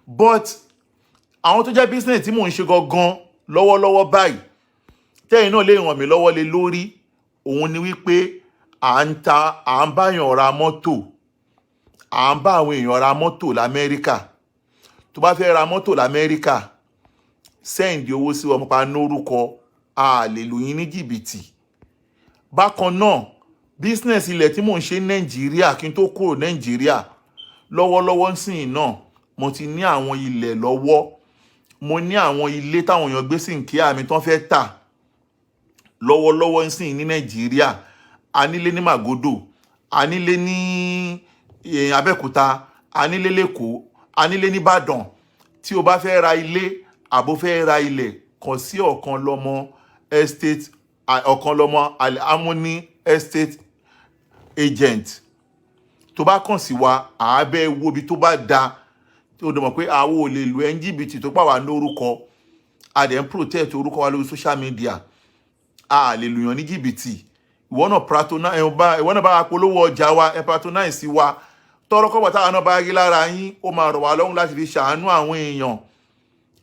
But àwọn tó jẹ́ business tí mò ń ṣe gangan lọ́wọ́lọ́wọ́ báyìí, tẹ́yìn náà lè ràn mí lọ́wọ́ lé lórí, òun ni wípé à ń ta, à ń báyàn ra mọ́tò, à ń bá àwọn èèyàn ra mọ́tò l'Amẹ́ríkà. Tó bá fẹ́ ra mọ́tò l'Amẹ́ríkà, send owó sí wọn pa lórúkọ, a lè lù yín ní jìbìtì. Bákan náà, business ilẹ̀ tí mò ń ṣe ní Nàìjíríà kí n tó kúrò Nàìjíríà, lọ́wọ́lọ́wọ́ sìn náà, mo ti ní àwọn ilẹ̀ lọ́wọ́, mo ní àwọn ilé táwọn èèyàn gbé sí nkíá mi tán fẹ́ tà lọ́wọ́lọ́wọ́ sìn ní Nàìjíríà. A nílé ní Magodo, a nílé ní Abẹ́òkúta, a nílé l'Ékòó, a nílé nìbàdàn. Tí o bá fẹ́ ra ilé àbó fẹ́ ra ilẹ̀, kàn sí Ọ̀kanlọ́mọ Estate, Ọ̀kanlọ́mọ Alhamoni Estate Agent. Tó bá kàn sí wa, àábẹ́ wo ibi tó bá da, tí o dẹ̀ mọ̀ pé àwọn ò lè lu ẹ́ ní jìbìtì, tó pà wá lórúkọ, a dẹ̀ ń protect orúkọ wa lórí social media, a lè lùyàn ní jìbìtì. Ìwọ náà patronize ẹ, bá ìwọ náà bá wa polówó ọjà wa, ẹ patronize wa. Tọrọ kọ́bọ̀ táwa náà bá rí lára yín, ó máa rọ̀ wá lọ́rùn láti fi ṣàánú àwọn èèyàn.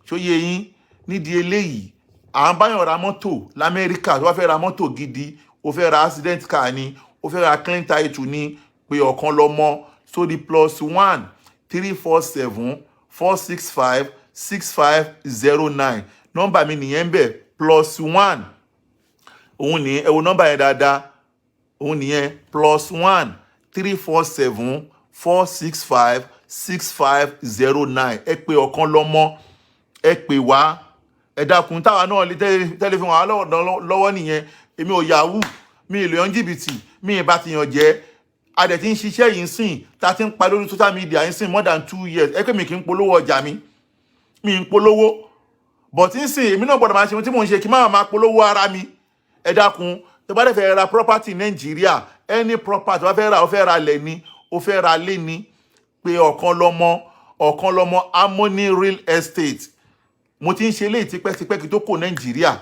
Ṣóyè yín? Nídìí eléyìí, à ń báyàn ra mọ́tò l'Amẹ́ríkà. Tó bá fẹ́ ra mọ́tò gidi, ó fẹ́ ra accident car ni, ó fẹ́ ra clean title ni, pé Ọ̀kanlọ́mọ sórí +1 347 465 6509. Nọ́mbà mi nìyẹn ń bẹ̀, +1 òun nìyẹn. Ẹ wo nọ́mbà yẹn dáadáa, òun nìyẹn, +1 347 465 6509. Ẹ pé Ọ̀kanlọ́mọ, ẹ pè wá, ẹ dákun. Táwa náà lè tẹ́lẹ̀ fi wọn lọ́wọ́ nìyẹn. Èmi ò yahoo, mi ì lè yan jìbìtì, mi ì bá ti yàn jẹ́. A dẹ̀ ti ń ṣiṣẹ́ yìí ń sìn, ta ti ń pa lórí social media yìí ń sìn more than 2 years. Ẹ pé mi kì í polówó ọjà mi, mi ń polówó, but ń sìn, èmi náà gbọ́dọ̀ máa ṣe ohun tí mò ń ṣe kí má máa polówó ara mi. Ẹ dákun, tó bá dẹ̀ fẹ́ ra property Nàìjíríà, any property tó bá fẹ́ ra, ó fẹ́ ra lẹ̀ ni, ó fẹ́ ra lé ni, pé Ọ̀kanlọ́mọ, Ọ̀kanlọ́mọ Harmony Real Estate. Mo ti ń ṣe eléyìí tipẹ́tipẹ́ kí tó kò Nàìjíríà,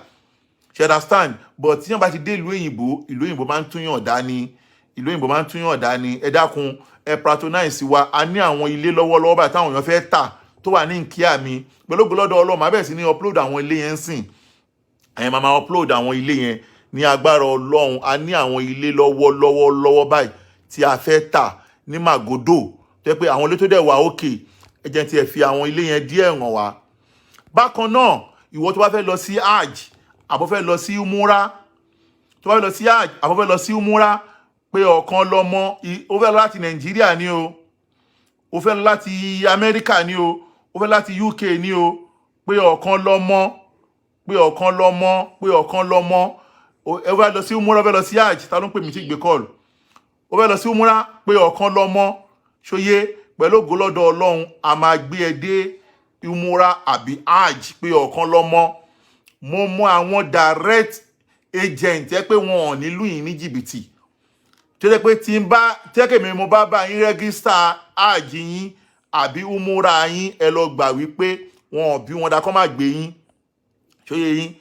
ṣe understand? But tí wọ́n bá ti dé ìlú òyìnbó, ìlú òyìnbó máa ń túyàn dání, ìlú òyìnbó máa ń túyàn dání. Ẹ dákun, ẹ patronize wa. A ní àwọn ilé lọ́wọ́lọ́wọ́ báyìí táwọn èèyàn fẹ́ tà tó wà ní nkíà mi. Pẹ̀lú ògo lọ́dọ̀ Ọlọ́run, máa bẹ̀rẹ̀ sí ní upload àwọn ilé yẹn sìn. Ẹ̀yin máa upload àwọn ilé yẹn ní agbára Ọlọ́run. A ní àwọn ilé lọ́wọ́lọ́wọ́ lọ́wọ́ báyìí tí a fẹ́ tà ní Magodo, tó yẹ pé àwọn ilé tó dẹ̀ wà òkè. Ẹ jẹ́ tí ẹ fi àwọn ilé yẹn díẹ̀ hàn wá. Bákan náà, ìwọ tó bá fẹ́ lọ sí hajj àbọ̀ fẹ́ lọ sí umura, tó bá fẹ́ lọ sí hajj àbọ̀ fẹ́ lọ sí umura, pé Ọ̀kanlọ́mọ. Ó fẹ́ lọ láti Nàìjíríà ni o, ó fẹ́ lọ láti Amẹ́ríkà ni o, ó fẹ́ láti UK ni o, pé Ọ̀kanlọ́mọ, pé Ọ̀kanlọ́mọ, pé Ọ̀kanlọ́mọ. Ẹ fẹ́ lọ sí umura, ó fẹ́ lọ sí hajj. Ta ló ń pè mí tí gbé call? Ó fẹ́ lọ sí umura, pé Ọ̀kanlọ́mọ. Ṣóyé? Pẹ̀lú ògo lọ́dọ̀ Ọlọ́run, a máa gbé ẹ dé umura àbí hajj. Pé Ọ̀kanlọ́mọ. Mo mọ àwọn direct agent ẹ pé wọn ò ní lù yín ní jìbìtì, tó jẹ́ pé tí n bá tẹ́kẹ̀ mi, mo bá yín register hajj yín àbí umura yín, ẹ lọ gbà wípé wọn ò bí wọn dá kọ́ máa gbé yín. Ṣóyè yín?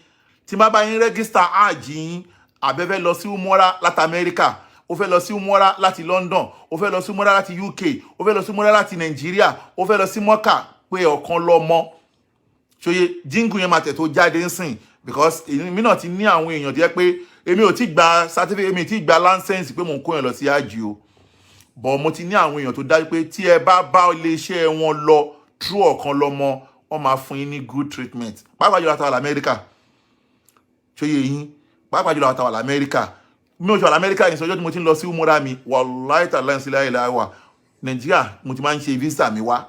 Tí n bá yín register hajj yín, àbẹ́ fẹ́ lọ sí umura láti Amẹ́ríkà, ó fẹ́ lọ sí umura láti London, ó fẹ́ lọ sí umura láti UK, ó fẹ́ lọ sí umura láti Nàìjíríà, ó fẹ́ lọ sí Mọ́kà, pé Ọ̀kanlọ́mọ. Ṣóyè? Jingle yẹn máa tẹ̀ tó jáde ń sìn, because èmi náà ti ní àwọn èèyàn tó yẹ pé èmi ò tí gba certificate, èmi ò tí gba license pé mò ń kó yẹn lọ sí hajj o, but mo ti ní àwọn èèyàn tó dájú pé tí ẹ bá bá iléeṣẹ́ wọn lọ through Ọ̀kanlọ́mọ, wọ́n máa fún yín ní good treatment, pàápàá jùlọ àtàwọn Amẹ́ríkà. Ṣóyè yín? Pàápàá jùlọ àtàwọn Amẹ́ríkà. Mi ò ṣe wà Amẹ́ríkà yìí sọjọ́ tí mo ti ń lọ sí umura mi, wàláì tàlá ìsìlẹ̀ ilẹ̀ wa Nàìjíríà, mo ti máa ń ṣe visa mi wá,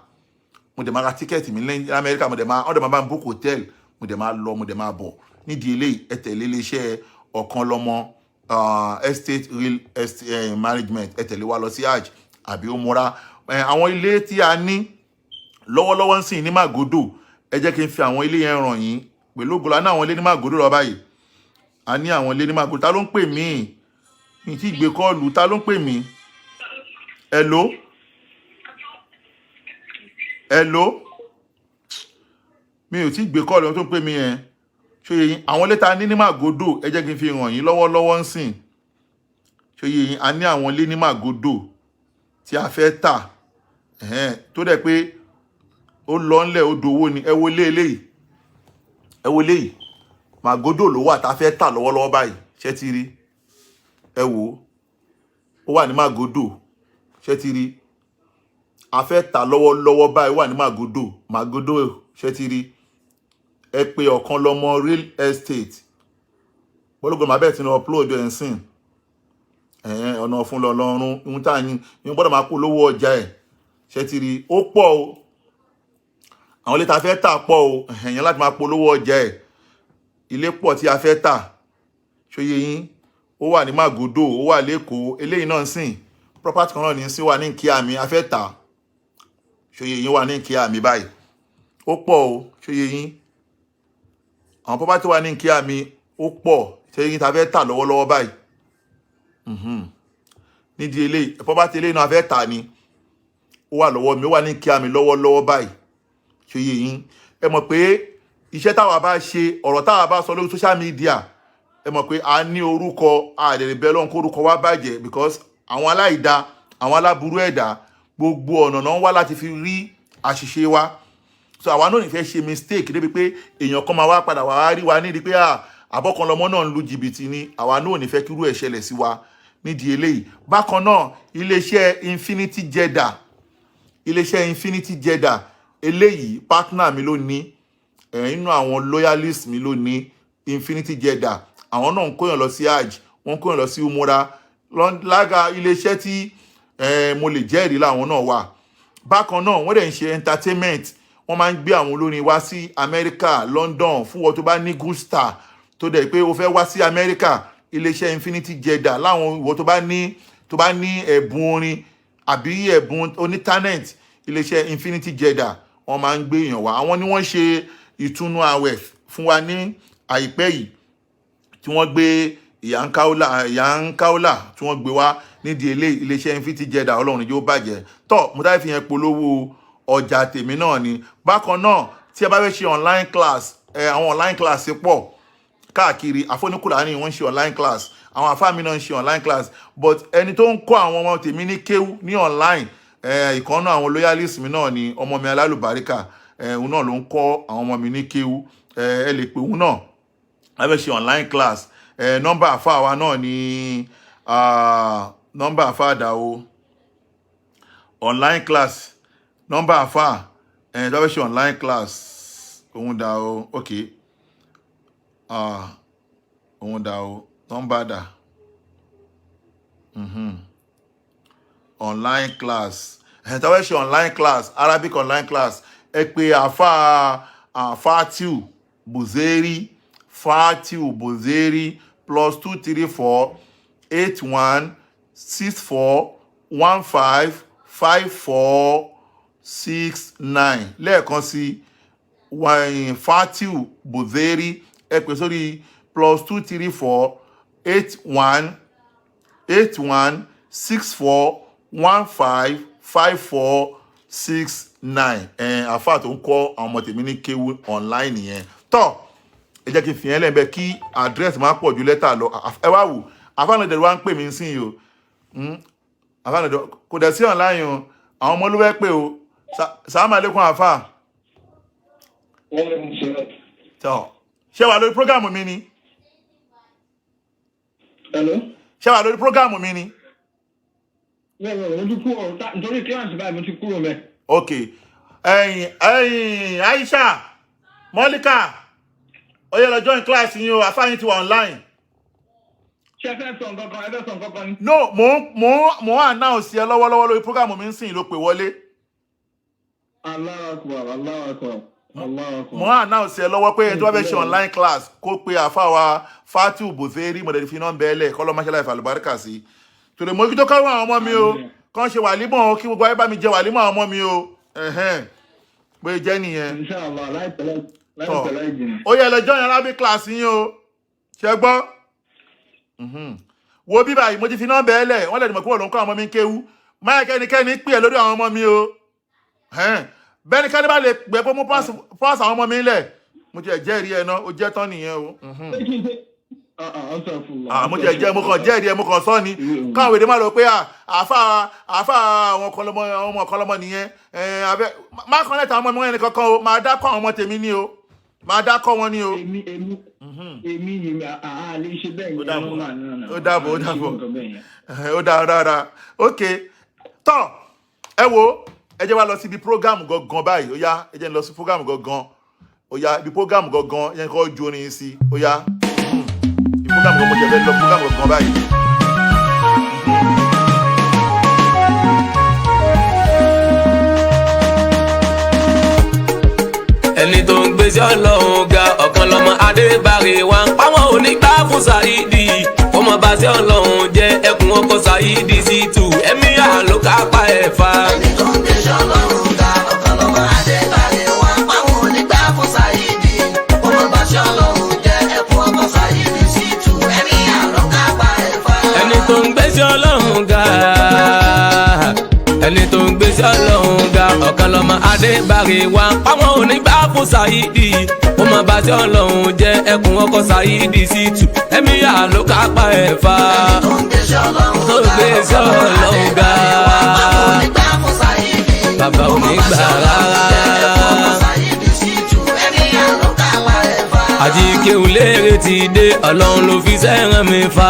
mo dẹ̀ máa ra ticket mi ní Amẹ́ríkà, mo dẹ̀ máa wọ́n dẹ̀ máa bá ń book hotel, mo dẹ̀ máa lọ, mo dẹ̀ máa bọ̀. Nídìí eléyìí, ẹ tẹ̀lé iléeṣẹ́ Ọ̀kanlọ́mọ Estate Real Estate Management, ẹ tẹ̀lé wa lọ sí hajj àbí umura. Àwọn ilé tí a ní lọ́wọ́lọ́wọ́ ń sìn ní Magodo, ẹ jẹ́ kí n fi àwọn ilé yẹn ràn yín. Pẹ̀lú ògo la ní àwọn ilé ní Magodo lọ báyìí, a ní àwọn ilé ní Magodo. Ta ló ń pè mí? Mi tí gbé call. Ta ló ń pè mí? Hello, hello, mi ò tí gbé call tó ń pè mí yẹn. Ṣó yé yín? Àwọn ilé ta ní ní Magodo, ẹ jẹ́ kí n fi hàn yín lọ́wọ́lọ́wọ́ ń sìn. Ṣó yé yín? A ní àwọn ilé ní Magodo tí a fẹ́ tà, tó dẹ̀ pé Ó lọ ńlẹ̀, ó dowó ni. Ẹ wo lé eléyìí, ẹ wo eléyìí, Màgódò ló wà tá a fẹ́ tà lọ́wọ́lọ́wọ́ báyìí. Ṣé ti rí? Ẹ wò ó, ó wà ní Màgódò. Ṣé ti rí? A fẹ́ tà lọ́wọ́lọ́wọ́ báyìí, ó wà ní Màgódò, Màgódò. Ṣé ti rí? Ẹ pé Ọ̀kan Lọ́mọ Real Estate bọ́lọ́gbọ̀n, máa bẹ̀rẹ̀ sí ní upload ẹ̀ ń sìn. Ẹ̀hẹ́n, ọ̀nà fún lọ́lọ́run ohun tá à ń yín gbọ́dọ̀ máa polówó ọjà ẹ̀. Ṣé ti rí? Ó pọ̀ o, àwọn ilé tá a fẹ́ tà pọ̀ o. Ẹ̀hẹ́n, yẹn láti máa polówó ọjà ẹ̀. Ilé pọ̀ tí a fẹ́ tà. Ṣóyè yín? Ó wà ní Màgòdò, ó wà lẹ́kọ̀ọ́. Eléyìí náà ń sìn, property kan náà ní sí wà ní Kíá mi, a fẹ́ tà. Ṣóyè yín? Wà ní Kíá mi báyìí. Ó pọ̀ o. Ṣóyè yín? Àwọn property wà ní Kíá mi, ó pọ̀. Ṣóyè yín? Ta fẹ́ tà lọ́wọ́lọ́wọ́ báyìí. Nídìí eléyìí, property eléyìí náà a fẹ́ tà ni. Ó wà lọ́wọ́ mi, ó wà ní Kíá mi lọ́wọ́lọ́wọ́ báyìí. Ṣóyè yín? Ẹ mọ̀ pé iṣẹ́ táwa bá ṣe, ọ̀rọ̀ táwa bá sọ lórí social media, ẹ mọ̀ pé a ní orúkọ àdèrè bẹ́ẹ̀ lọ́n kó orúkọ wa bàjẹ́, because àwọn aláìda, àwọn aláburú ẹ̀dá, gbogbo ọ̀nà náà ń wá láti fi rí àṣìṣe wa. So àwa náà ní fẹ́ ṣe mistake débi pé èèyàn kan máa wá padà wá rí wa nídìí pé àbọ̀kanlọmọ náà ń lu jìbìtì ni. Àwa náà ní fẹ́ kírú ẹ̀ ṣẹlẹ̀ sí wa. Nídìí eléyìí, bákan náà, iléeṣẹ́ Infinity Jeddah, iléeṣẹ́ Infinity Jeddah eléyìí, partner mi ló ní ẹ̀, inú àwọn loyalist mi ló ní Infinity Jeddah. Àwọn náà ń kóyàn lọ sí Hajj, wọ́n ń kóyàn lọ sí Umura. Lága iléeṣẹ́ tí mo lè jẹ́rìí làwọn náà wà. Bákan náà, wọ́n dẹ̀ ń ṣe entertainment. Wọ́n máa ń gbé àwọn olórin wá sí Amẹ́ríkà, London. Fún wọn tó bá ní good star, tó dẹ̀ pé o fẹ́ wá sí Amẹ́ríkà, iléeṣẹ́ Infinity Jeddah láwọn. Ìwọ tó bá ní ẹ̀bùn orin àbí ẹ̀bùn oní talent, iléeṣẹ́ Infinity Jeddah, wọ́n máa ń gbé èèyàn wá. Àwọn ni wọ́n ṣe ìtúnú àwẹ̀ fún wa ní àìpẹ́ yìí, tí wọ́n gbé Ìyá ń Káólà tí wọ́n gbé wá. Nídìí eléyìí, iléeṣẹ́ Infinity Jeddah, Ọlọ́run yóò bàjẹ́ tọ́. Mo dáì fi yẹn polówó ọjà tèmi náà ni. Bákan náà, tí ẹ bá fẹ́ ṣe online class ẹ, àwọn online class pọ̀ káàkiri. Àfọ́níkùlà ni wọ́n ń ṣe online class, àwọn àfáà mi náà ń ṣe online class, but ẹni tó ń kọ́ àwọn ọmọ tèmi ní kéwú ní online, ìkànnà àwọn loyalist mi náà ni, ọmọ mi alálùbáríkà, òun náà ló ń kọ́ àwọn ọmọ mi ní kéwú. Ẹ lè pè òun náà a fẹ́ ṣe online class. Nọ́mbà àfáà wa náà ni nọ́mbà àfáà dà o? Online class, nọ́mbà àfáà tó fẹ́ ṣe online class, òun dà o? Ok, òun dà o? Nọ́mbà dà? Online class tó fẹ́ ṣe online class, Arabic online class, ẹ pè àfáà Fatiu Buzeri, Fatiu Buzeri, +234 81 64 15 54 69. Lẹ́ẹ̀kan sí, wàyìn Fatiu Buzeri, ẹ pè sórí +234 81 81 64 15 54 69. Ẹ̀ àfáà tó ń kọ́ àwọn ọmọ tèmi ní kéwú online yẹn. Tọ́ ẹ jẹ́ kí n fi yẹn lẹ́ẹ̀bẹ̀ kí address máa pọ̀ ju lẹ́tà lọ. Ẹ wá wò, àfáà náà dẹ̀ wá ń pè mí sí yìí o. Àfáà náà dẹ̀ kò dẹ̀ sí online o. Àwọn ọmọ ló fẹ́ pè o. Sàlámù alaykum, àfáà. Tọ́, ṣé wà lórí program mi ni? Hello? Ṣé wà lórí program mi ni? Bẹ́ẹ̀, mo ti kúrò nítorí class báyìí, mo ti kúrò mẹ́. Ok, ẹ̀yin ẹ̀yin Aisha, Mọ́líkà, ó yẹ lọ join class yín o. Àfáà yín ti wà online. Ṣé ẹ fẹ́ sọ nǹkan kan? Ẹ fẹ́ sọ nǹkan kan ni? No, mò ń announce ẹ lọ́wọ́lọ́wọ́ lórí program mi ń sìn ló pè wọlé. Allahu Akbar, Allahu Akbar, Allahu Akbar. Mo ń announce ẹ lọ́wọ́ pé ẹni tó bá fẹ́ ṣe online class, kó pe àfáà wa Fatiu Bozeri. Mo dẹ̀ fi iná bẹ́ẹ̀lẹ̀ kọ́ lọ́ máṣẹ́lá ìfàlùbáríkà sí tòlè mo kí tó káwọn àwọn ọmọ mi o. Kàn ṣe wàlímọ̀ o, kí gbogbo ayé bá mi jẹ wàlímọ̀ àwọn ọmọ mi o. Ẹ̀hẹ́n, pé jẹ́ nìyẹn. Inshallah, láìpẹ́ Tọ́. láìpẹ́ láì jìnnà. Ó yẹ lọ join Arabic class yín o. Ṣe gbọ́? Wo bí báyìí, mo ti fi iná bẹ́ẹ̀lẹ̀, wọ́n lè dìmọ̀ kúrò ló ń kọ́ àwọn ọmọ mi ń kéwú. Máyà kẹ́nikẹ́ni pè é lórí àwọn ọmọ mi o. Ẹ̀hẹ́n. Bẹ́ẹ̀ni, kẹ́ni bá lè pẹ́ kó mú pass àwọn ọmọ mi lẹ̀, mo ti ẹ̀ jẹ́rìí ẹ̀ náà, ó jẹ́ tán nìyẹn o. Ṣé kí n ṣe Ah, mo jẹ jẹ, mo kàn jẹ́rìí ẹ, mo kàn sọ ni káwọn èdè má lọ pé àáfà àáfà àwọn kan lọmọ, ọmọ kan lọmọ nìyẹn. Ẹ abẹ má kàn lẹ́tà àwọn ọmọ yẹn kankan o, máa dákọ̀ àwọn ọmọ tèmi ní o, máa dákọ̀ wọn ní o. Èmi yìí àá lè ṣe bẹ́ẹ̀ Ó yẹn. dàbọ̀. Normal náà. Ó dàbọ̀, ó A lè ṣe dàbọ̀. nǹkan bẹ́ẹ̀ yẹn. Ó dáa rárá. Ok, tọ́ ẹ wo, ẹ jẹ́ wá lọ síbi program gangan báyìí. Ó yá, ẹ jẹ́ n lọ sí program gangan. Ó yá, ibi program gangan, ẹ jẹ́ kó ju orin sí. Ó yá, ibi program gangan, mo jẹ́ fẹ́ lọ program gangan báyìí. Ẹni tó ń gbèsè Ọlọ́run ga, ọ̀kan lọ́mọ Adébárè wa ń pàwọn onígbà fún Saidi, kó mọ bá sí Ọlọ́run jẹ́ ẹkùn ọkọ̀ Saidi sí tù ẹ̀mí àlọ́ kápá ẹ̀fà. Ẹni tó ń gbéṣẹ́ Ọlọ́run ga, ọ̀kan lọ́mọ Adébárè wa páwọn onígbà fún Saidi, kó mọ bá ṣe Ọlọ́run jẹ́ ẹkún ọkọ̀ Saidi sí tù ẹ̀mí àlọ́ kápá ẹ̀fà. Ẹni tó ń gbèsè Ọlọ́run ga, ẹni tó ń gbèsè Ọlọ́run ga, ọ̀kan lọ́mọ Adébárè wa páwọn onígbà fún Saidi, kó mọ bá sí Ọlọ́run jẹ́ ẹkùn ọkọ̀ Saidi sí tù ẹ̀mí àlọ́ kápá ẹ̀fà. Ẹni tó ń gbéṣẹ́ Ọlọ́run Tó ń ga, gbéṣẹ́ ọ̀kan lọ́mọ Ọlọ́run ga. Adébárè wa páwọn onígbà fún Saidi, Bàbá kó ò mọ ní bá gbà ṣe Ọlọ́run jẹ́ rárá. ẹkún ọkọ̀ Saidi sí tù ẹ̀mí àlọ́ kápá ẹ̀fà. Àjíkéwù léèrè ti dé, Ọlọ́run ló fi sẹ́ràn mi fa.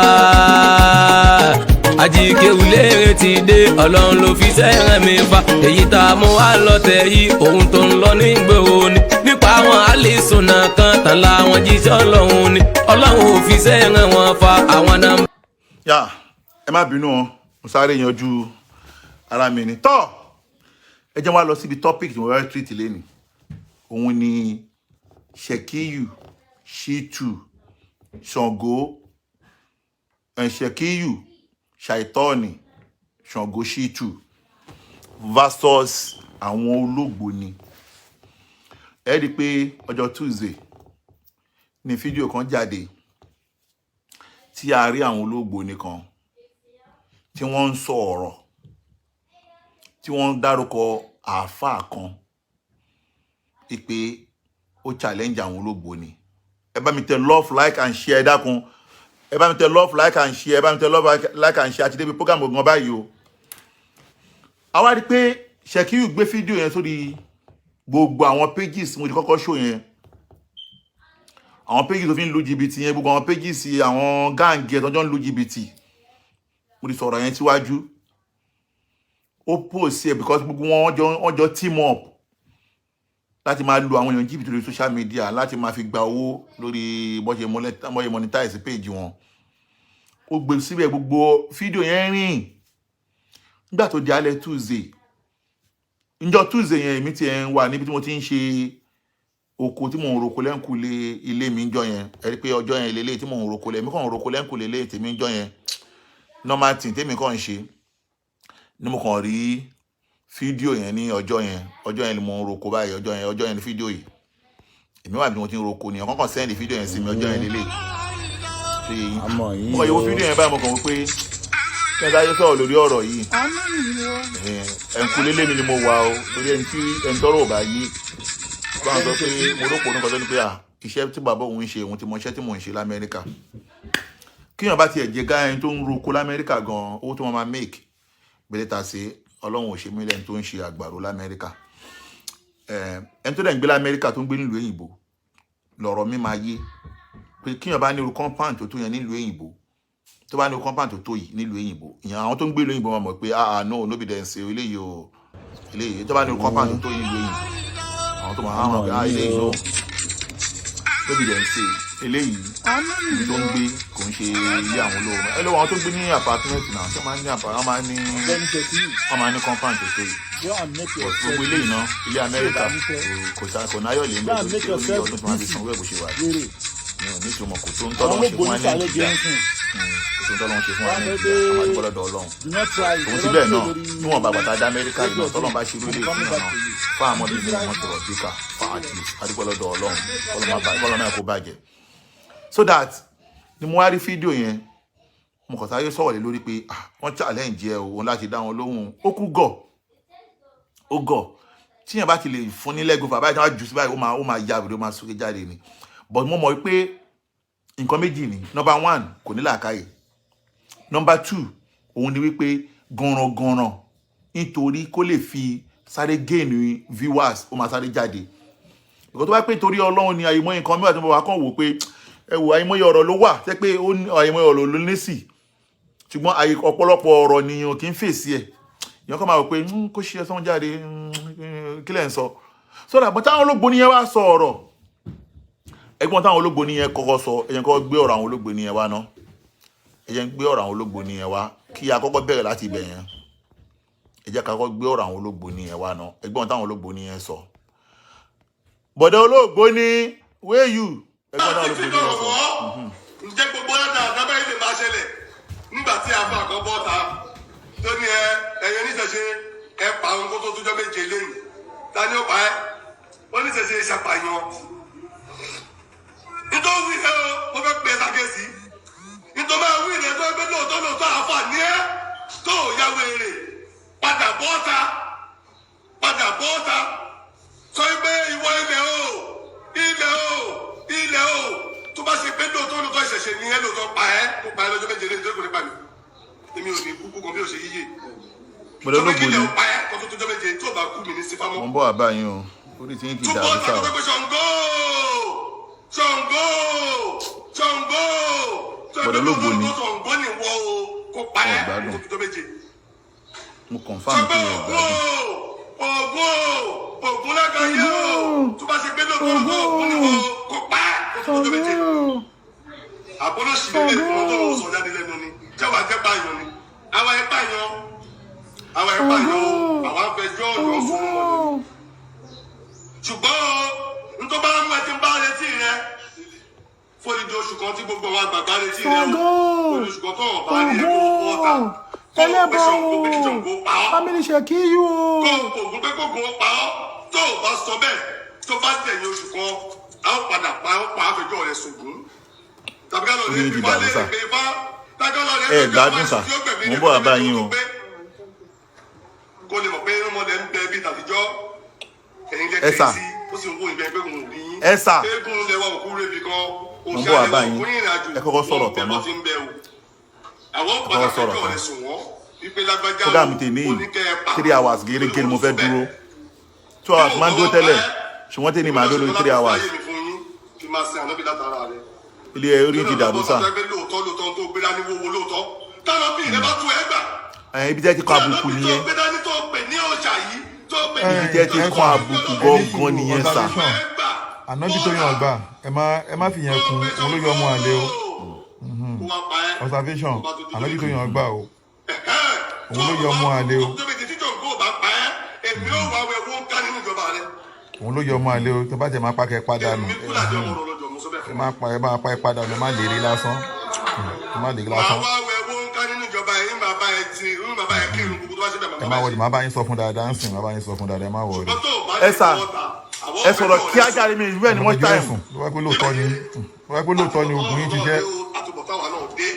Àjíkéwù léèrè ti dé, Ọlọ́run ló fi sẹ́ràn mi fa. Èyí tá a mú wá lọ́tẹ̀ yìí, ohun tó ń lọ nígboro ni nípa àwọn àlìsùnà kan tán láwọn jíṣẹ́ Ọlọ́run ni Ọlọ́run ò fi sẹ́ràn wọn fa àwọn náà. Yá, ẹ má bínú o, mo sáré yanjú ara mi ni. Tọ́ ẹ jẹ́ wá lọ síbi topic tí mo fẹ́ treat lẹ́nu, òun ni Ṣèkíyù Ṣítù Ṣàngó ẹ̀, Ṣèkíyù Ṣàìtọ́ọ̀nì Ṣàngó Ṣítù versus àwọn olóògbóni. Ẹ rí i pé ọjọ́ Tuesday ni fídíò kan jáde tí a rí àwọn olóògbóni kan tí wọ́n ń sọ ọ̀rọ̀, tí wọ́n ń dárúkọ àáfàá kan pé ó challenge àwọn olóògbóni. Ẹ bá mi tẹ love, like and share. Ẹ dákun, ẹ bá mi tẹ love, like and share. Ẹ bá mi tẹ love, like and share. Àti débi program gangan báyìí o. Àwa rí i pé Ṣèkíyù gbé fídíò yẹn sórí gbogbo àwọn pages mo ti kọ́kọ́ show yẹn, àwọn pages tó fi ń lu jìbìtì yẹn, gbogbo àwọn pages àwọn gang ẹ̀ tọ́jọ́ ń lu jìbìtì. Mo ti sọ̀rọ̀ yẹn síwájú. Ó post ẹ̀ because gbogbo wọn wọ́n jọ team up láti máa lu àwọn èèyàn jìbìtì lórí social media, láti máa fi gba owó lórí bó ṣe monetize page wọn. Ó gbé síbẹ̀, gbogbo fídíò yẹn rìn. Nígbà tó di alẹ́ Tuesday, njọ́ Tuesday yẹn, èmi ti ẹ̀ ń wà níbi tí mo ti ń ṣe oko, tí mò ń roko lẹ́ǹkùlé ilé mi njọ́ yẹn. Ẹ rí i pé ọjọ́ yẹn lélẹ́yìí tí mò ń roko lẹ́, èmi kàn ń roko lẹ́ǹkùlé ilé tèmi njọ́ yẹn, normal thing tèmi kàn ń ṣe ni. Mo kàn rí fídíò yẹn ní ọjọ́ yẹn. Ọjọ́ yẹn ni mo ń roko báyìí. Ọjọ́ yẹn, ọjọ́ yẹn ni fídíò yìí. Èmi wà bí mo ti ń roko ni ọ̀kan kàn send fídíò yẹn sí mi. Ọjọ́ yẹn lélẹ̀ ṣe yìí. Àmọ́ yín Mo kàn yẹ wo o. fídíò yẹn báyìí, mo kàn wò pé kí ẹ sáré sọ̀rọ̀ lórí ọ̀rọ̀ yìí. Ẹ̀ǹkùlé lé mi ni mo wà o, torí ẹni tí ẹni tọ́rọ̀ ò bá yé báwọn sọ pé mo rò pò nípa tó ní pé à iṣẹ́ tí bàbá òun ń ṣe, òun ti mọ iṣẹ́ tí mò ń ṣe l'Amẹ́ríkà. Kíyàn bá tiẹ̀ jẹ́ gá ẹni tó ń roko l'Amẹ́ríkà gan, owó tó máa make bẹ́lẹ̀ ta sí. Ọlọ́run ò ṣe mí lẹ́ni tó ń ṣe àgbàro l'Amẹ́ríkà. Ẹni tó dẹ̀ ń gbé l'Amẹ́ríkà, tó ń gbé nílùú òyìnbó, lọ̀rọ̀ mi máa yé pé kíyàn bá ní irú compound tó tó yẹn nílùú òyìnbó, tó bá ní irú compound tó tó yìí nílùú òyìnbó, ìyẹn àwọn tó ń gbé ìlú òyìnbó máa mọ̀ pé, ah ah, no, no be dem say eléyìí o, eléyìí tó bá ní irú compound tó tó yìí nílùú òyìnbó, àwọn tó máa mọ̀ pé, ah, eléyìí, no, no be dem say eléyìí, ibi tó ń gbé kò ń ṣe ilé àwọn olówó. Ẹ lọ́wọ́ àwọn tó ń gbé ní apartment náà tó máa ń ní apart, wọ́n máa ń ní compound tó tó yìí. But gbogbo ilé yìí náà, ilé Amẹ́ríkà, kò náyọ̀ lé ń bẹ̀ torí pé ó ní ọdún tó máa fi sanwó ẹ̀. Bó ṣe wà yìí mi ò ní ìtumọ̀, kò tó ń tọ́lọ́ ṣe fún wa ní Nàìjíríà, kò tó ń tọ́lọ́ ṣe fún wa ní Nàìjíríà. Àwọn àdúgbò lọ́dọ̀ Ọlọ́run tòun ti bẹ́ẹ̀ náà, níwọ̀n bàbá tá a dá Amẹ́ríkà yìí náà, tọ́lọ́n bá ṣe lórí ìpínlẹ̀ náà fún àwọn ọmọdé ní wọ́n sọ̀rọ̀ bíkà fún at least àdúgbò lọ́dọ̀ Ọlọ́run, kọ́lọ́ náà kó bàjẹ́. So that ni mo wá rí fídíò yẹn, mo kàn sáré sọ̀rọ̀ lé lórí pé, ah, wọ́n challenge ẹ o, òun láti dá wọn lóhùn. Ó kú gọ̀, ó gọ̀. Tíyẹn bá ti lè fún ní lẹ́gùn fà báyìí, tí wọ́n á jù sí báyìí, ó máa ya àbúrò, ó máa sókè jáde ni. But mo mọ̀ pé Nǹkan méjì ni. Number one, kò ní làákàyè. Number two, òun ni wípé gànràngànràn, nítorí kó lè fi sáré gain viewers, ó máa sáré jáde. Ìkọ́ tó bá pé torí Ọlọ́run ni, àyèmọ́ nǹkan mìíràn tó bá wà kàn wò pé ẹ wò, àyèmọ́yé ọ̀rọ̀ ló wà tẹ́ pé ó ní àyèmọ́yé ọ̀rọ̀ ló ní sí, ṣùgbọ́n àyè ọ̀pọ̀lọpọ̀ ọ̀rọ̀ nìyàn kì í fèsì ẹ̀. Èèyàn kàn máa wò pé, kó ṣe ẹsán jáde, kí lẹ̀ ń sọ?" So that, but táwọn olóògbé yẹn wá sọ ọ̀rọ̀, ẹgbọ́n táwọn olóògbé yẹn kọ́kọ́ sọ, ẹ̀yẹn kọ́kọ́ gbé ọ̀rọ̀ àwọn olóògbé yẹn wá ná. Ẹ̀yẹn gbé ọ̀rọ̀ àwọn olóògbé yẹn wá, kí a kọ́kọ́ bẹ̀rẹ̀ láti ibẹ̀ yẹn. Ẹ jẹ́ ká kọ́kọ́ gbé ọ̀rọ̀ àwọn olóògbé yẹn wá ná. Ẹgbọ́n táwọn olóògbé yẹn sọ. Bọ̀dẹ̀ olóògbé ní where you, ẹgbọ́n táwọn láti fi olóògbé yẹn dọ̀rọ̀ sọ. wọ́. Ǹjẹ́ gbogbo ọ̀dà àdábẹ́ yìí lè máa ṣẹlẹ̀ nígbà tí afa kan bọ́ ta tó ní ẹ ẹ̀yẹ oníṣẹ̀ṣe, ẹ pa ohun kó tó tójọ́ 7 lẹ́yìn, ta ni ó pa ẹ́? Oníṣẹ̀ṣe ṣàpàyàn nítorí wí rẹ o. Mo fẹ́ pè é sàkíyèsí nítorí máa wí rẹ tó ẹgbẹ́ lóòótọ́ lóòótọ́ àáfà ní ẹ́ tó ya wèrè, padà bọ́ ta, padà bọ́ ta, sọ pé ìwọ ilẹ̀ o, ilẹ̀ o, ilẹ̀ o. Tó bá ṣe pé lóòótọ́ lóòótọ́ ìṣẹ̀ṣe ní ẹ lóòótọ́ pa ẹ́, kó pa ẹ́ lọ́jọ́ 7 lẹ́yìn tó kò ní pa mí. Èmi ò ní kúkú kan bí ò ṣe yíyè. Bọ̀dẹ̀ Tó pé olóògbé kí ilẹ̀ ní ó pa ẹ́ kó tó tójọ́ 7, tó bá kú mi ní sífámọ́. Mo ń bọ̀ wá báyìí o, orí tí yín ti Túbọ̀ dàrú ta sá tó o. pé Ṣàngó, Ṣàngó, Ṣàngó, tó Bọ̀dẹ̀ ẹgbẹ́ olóògbé ní lóòótọ́ Ṣàngó ní wọ́ o, kó pa Ẹ ẹ́ gbádùn. kó tó tójọ́ 7. Mo confirm Sọ pé pé ẹ Ògún gbádùn. o, Ògún o, Ògún lágbàáyé o. Tó bá ṣe pé lóòótọ́ lóòótọ́ Ògún ní wọ́ o, kó pa ẹ́ kó tó tójọ́ 7. Àbólóṣì lè fún ọjọ́ lọ́wọ́ sọ jáde lẹ́nu ni jẹ́ wàá jẹ́ báyọ̀ ni àwa ẹ̀ báyọ̀, àwa ẹ̀ báyọ̀ o, àwa ń fẹjọ́ ọ̀yọ́ sùn wọn ni. Ṣùgbọ́n o, n tó bá mú ẹ tí ń bá retí rẹ fódìdí oṣù kan tí gbogbo àwọn àgbààgbà retí rẹ o, fódìdí oṣù kan tó wọn bá rí ẹ, kó o bọ́ ta, kó o pé Ṣàngó pé kí Ṣàngó pa ọ́, Family ṣe kí yú o. kó o Ògún pé kó Ògún pa ọ́. Tó o bá sọ bẹ́ẹ̀, tó bá tẹ̀yìn oṣù kan, a ó padà pa ọ́, pa àfẹjọ́ rẹ sògún tàbí ká lọ Orí lè yín ti fi dàrú wálé sà. pé ifá tàbí ká lọ lè Ẹ fi gbádùn sà. tí ó gbẹ̀mí Mo ń rẹ̀ bọ̀ wá kó báyìí tó o. pé. Kó lè mọ̀ pé ọmọdé ń bẹ bí tàtijọ́ ẹ̀yin Ẹ sà. lẹ́kẹ̀ẹ́ sí ó sì ń wó ìgbẹ́ pé òun ò rí yín. Ẹ sà. Eégún lẹwa òkú rebi kan. Mo ń bọ̀ wá báyìí. Ẹ kọ́kọ́ sọ̀rọ̀ tán náà náà. àwọn Ẹ padà kọ́kọ́ sọ̀rọ̀ fẹjọ́ tán. rẹ̀ sùn wọ́n wípé lágbájá Program tèmi ó ní kẹ́ ẹ pa. 3 hours gẹ́gẹ́ ni mo fẹ́ dúró. 2 hours máa ń dúró tẹ́lẹ̀, ṣùgbọ́n tèmi máa dúró lórí 3 hours. Fi máa sin ànábì látara rẹ̀. Ilé ẹ, orí ti dàrú sà. Lóòótọ́ lóòótọ́ tó gbé dání wọ́wọ́ lóòótọ́ táwọn bí rẹ bá tú ẹ gbà. Ẹ ibi tẹ́ ti kọ àbùkù Tí nìyẹn. tó gbé dání tó pè ní ọjà yìí tó pè ní Ibi tẹ́ ti kọ àbùkù gangan nìyẹn sà. Observation. Ànábì tó yàn gbà, ẹ má fi yẹn kún, òun ló yọ ọmọ àlè o. Observation, ànábì tó yàn gbà o, òun ló yọ ọmọ àlè o. Èmi ò wá wẹ wọ́n ká nínú ìjọba rẹ. Òun ló yọ ọmọ àlè o. Tó bá tẹ máa pa, kẹ padà nù. Èmi kúlà jẹ́ ọmọ ọ̀rọ̀ lọ́jọ́ mo sọ bẹ́ẹ̀ Ẹ fún má pa, ẹ má pa, ẹ padà nù, ẹ má lè rí lásán, ẹ má lè rí Màá lásán. wá wẹ wọ́n ká nínú ìjọba yìí, màá bá ẹ ti, màá bá ẹ kírun gbogbo tó bá ṣe bẹ́ẹ̀. Ẹ má wọlé, má bá yín sọ fún dáadáa ń sìn, má bá yín sọ fún dáadáa, ẹ má wọlé. Ẹ sà, ẹ sọ̀rọ̀ kí á jáde, mi ìwé ni wọ́n Ọmọ time. ẹ̀sùn ló wá pé lóòótọ́ ni, ló wá pé lóòótọ́ ni oògùn yín ti jẹ́. Àtúbọ̀tán wa náà dé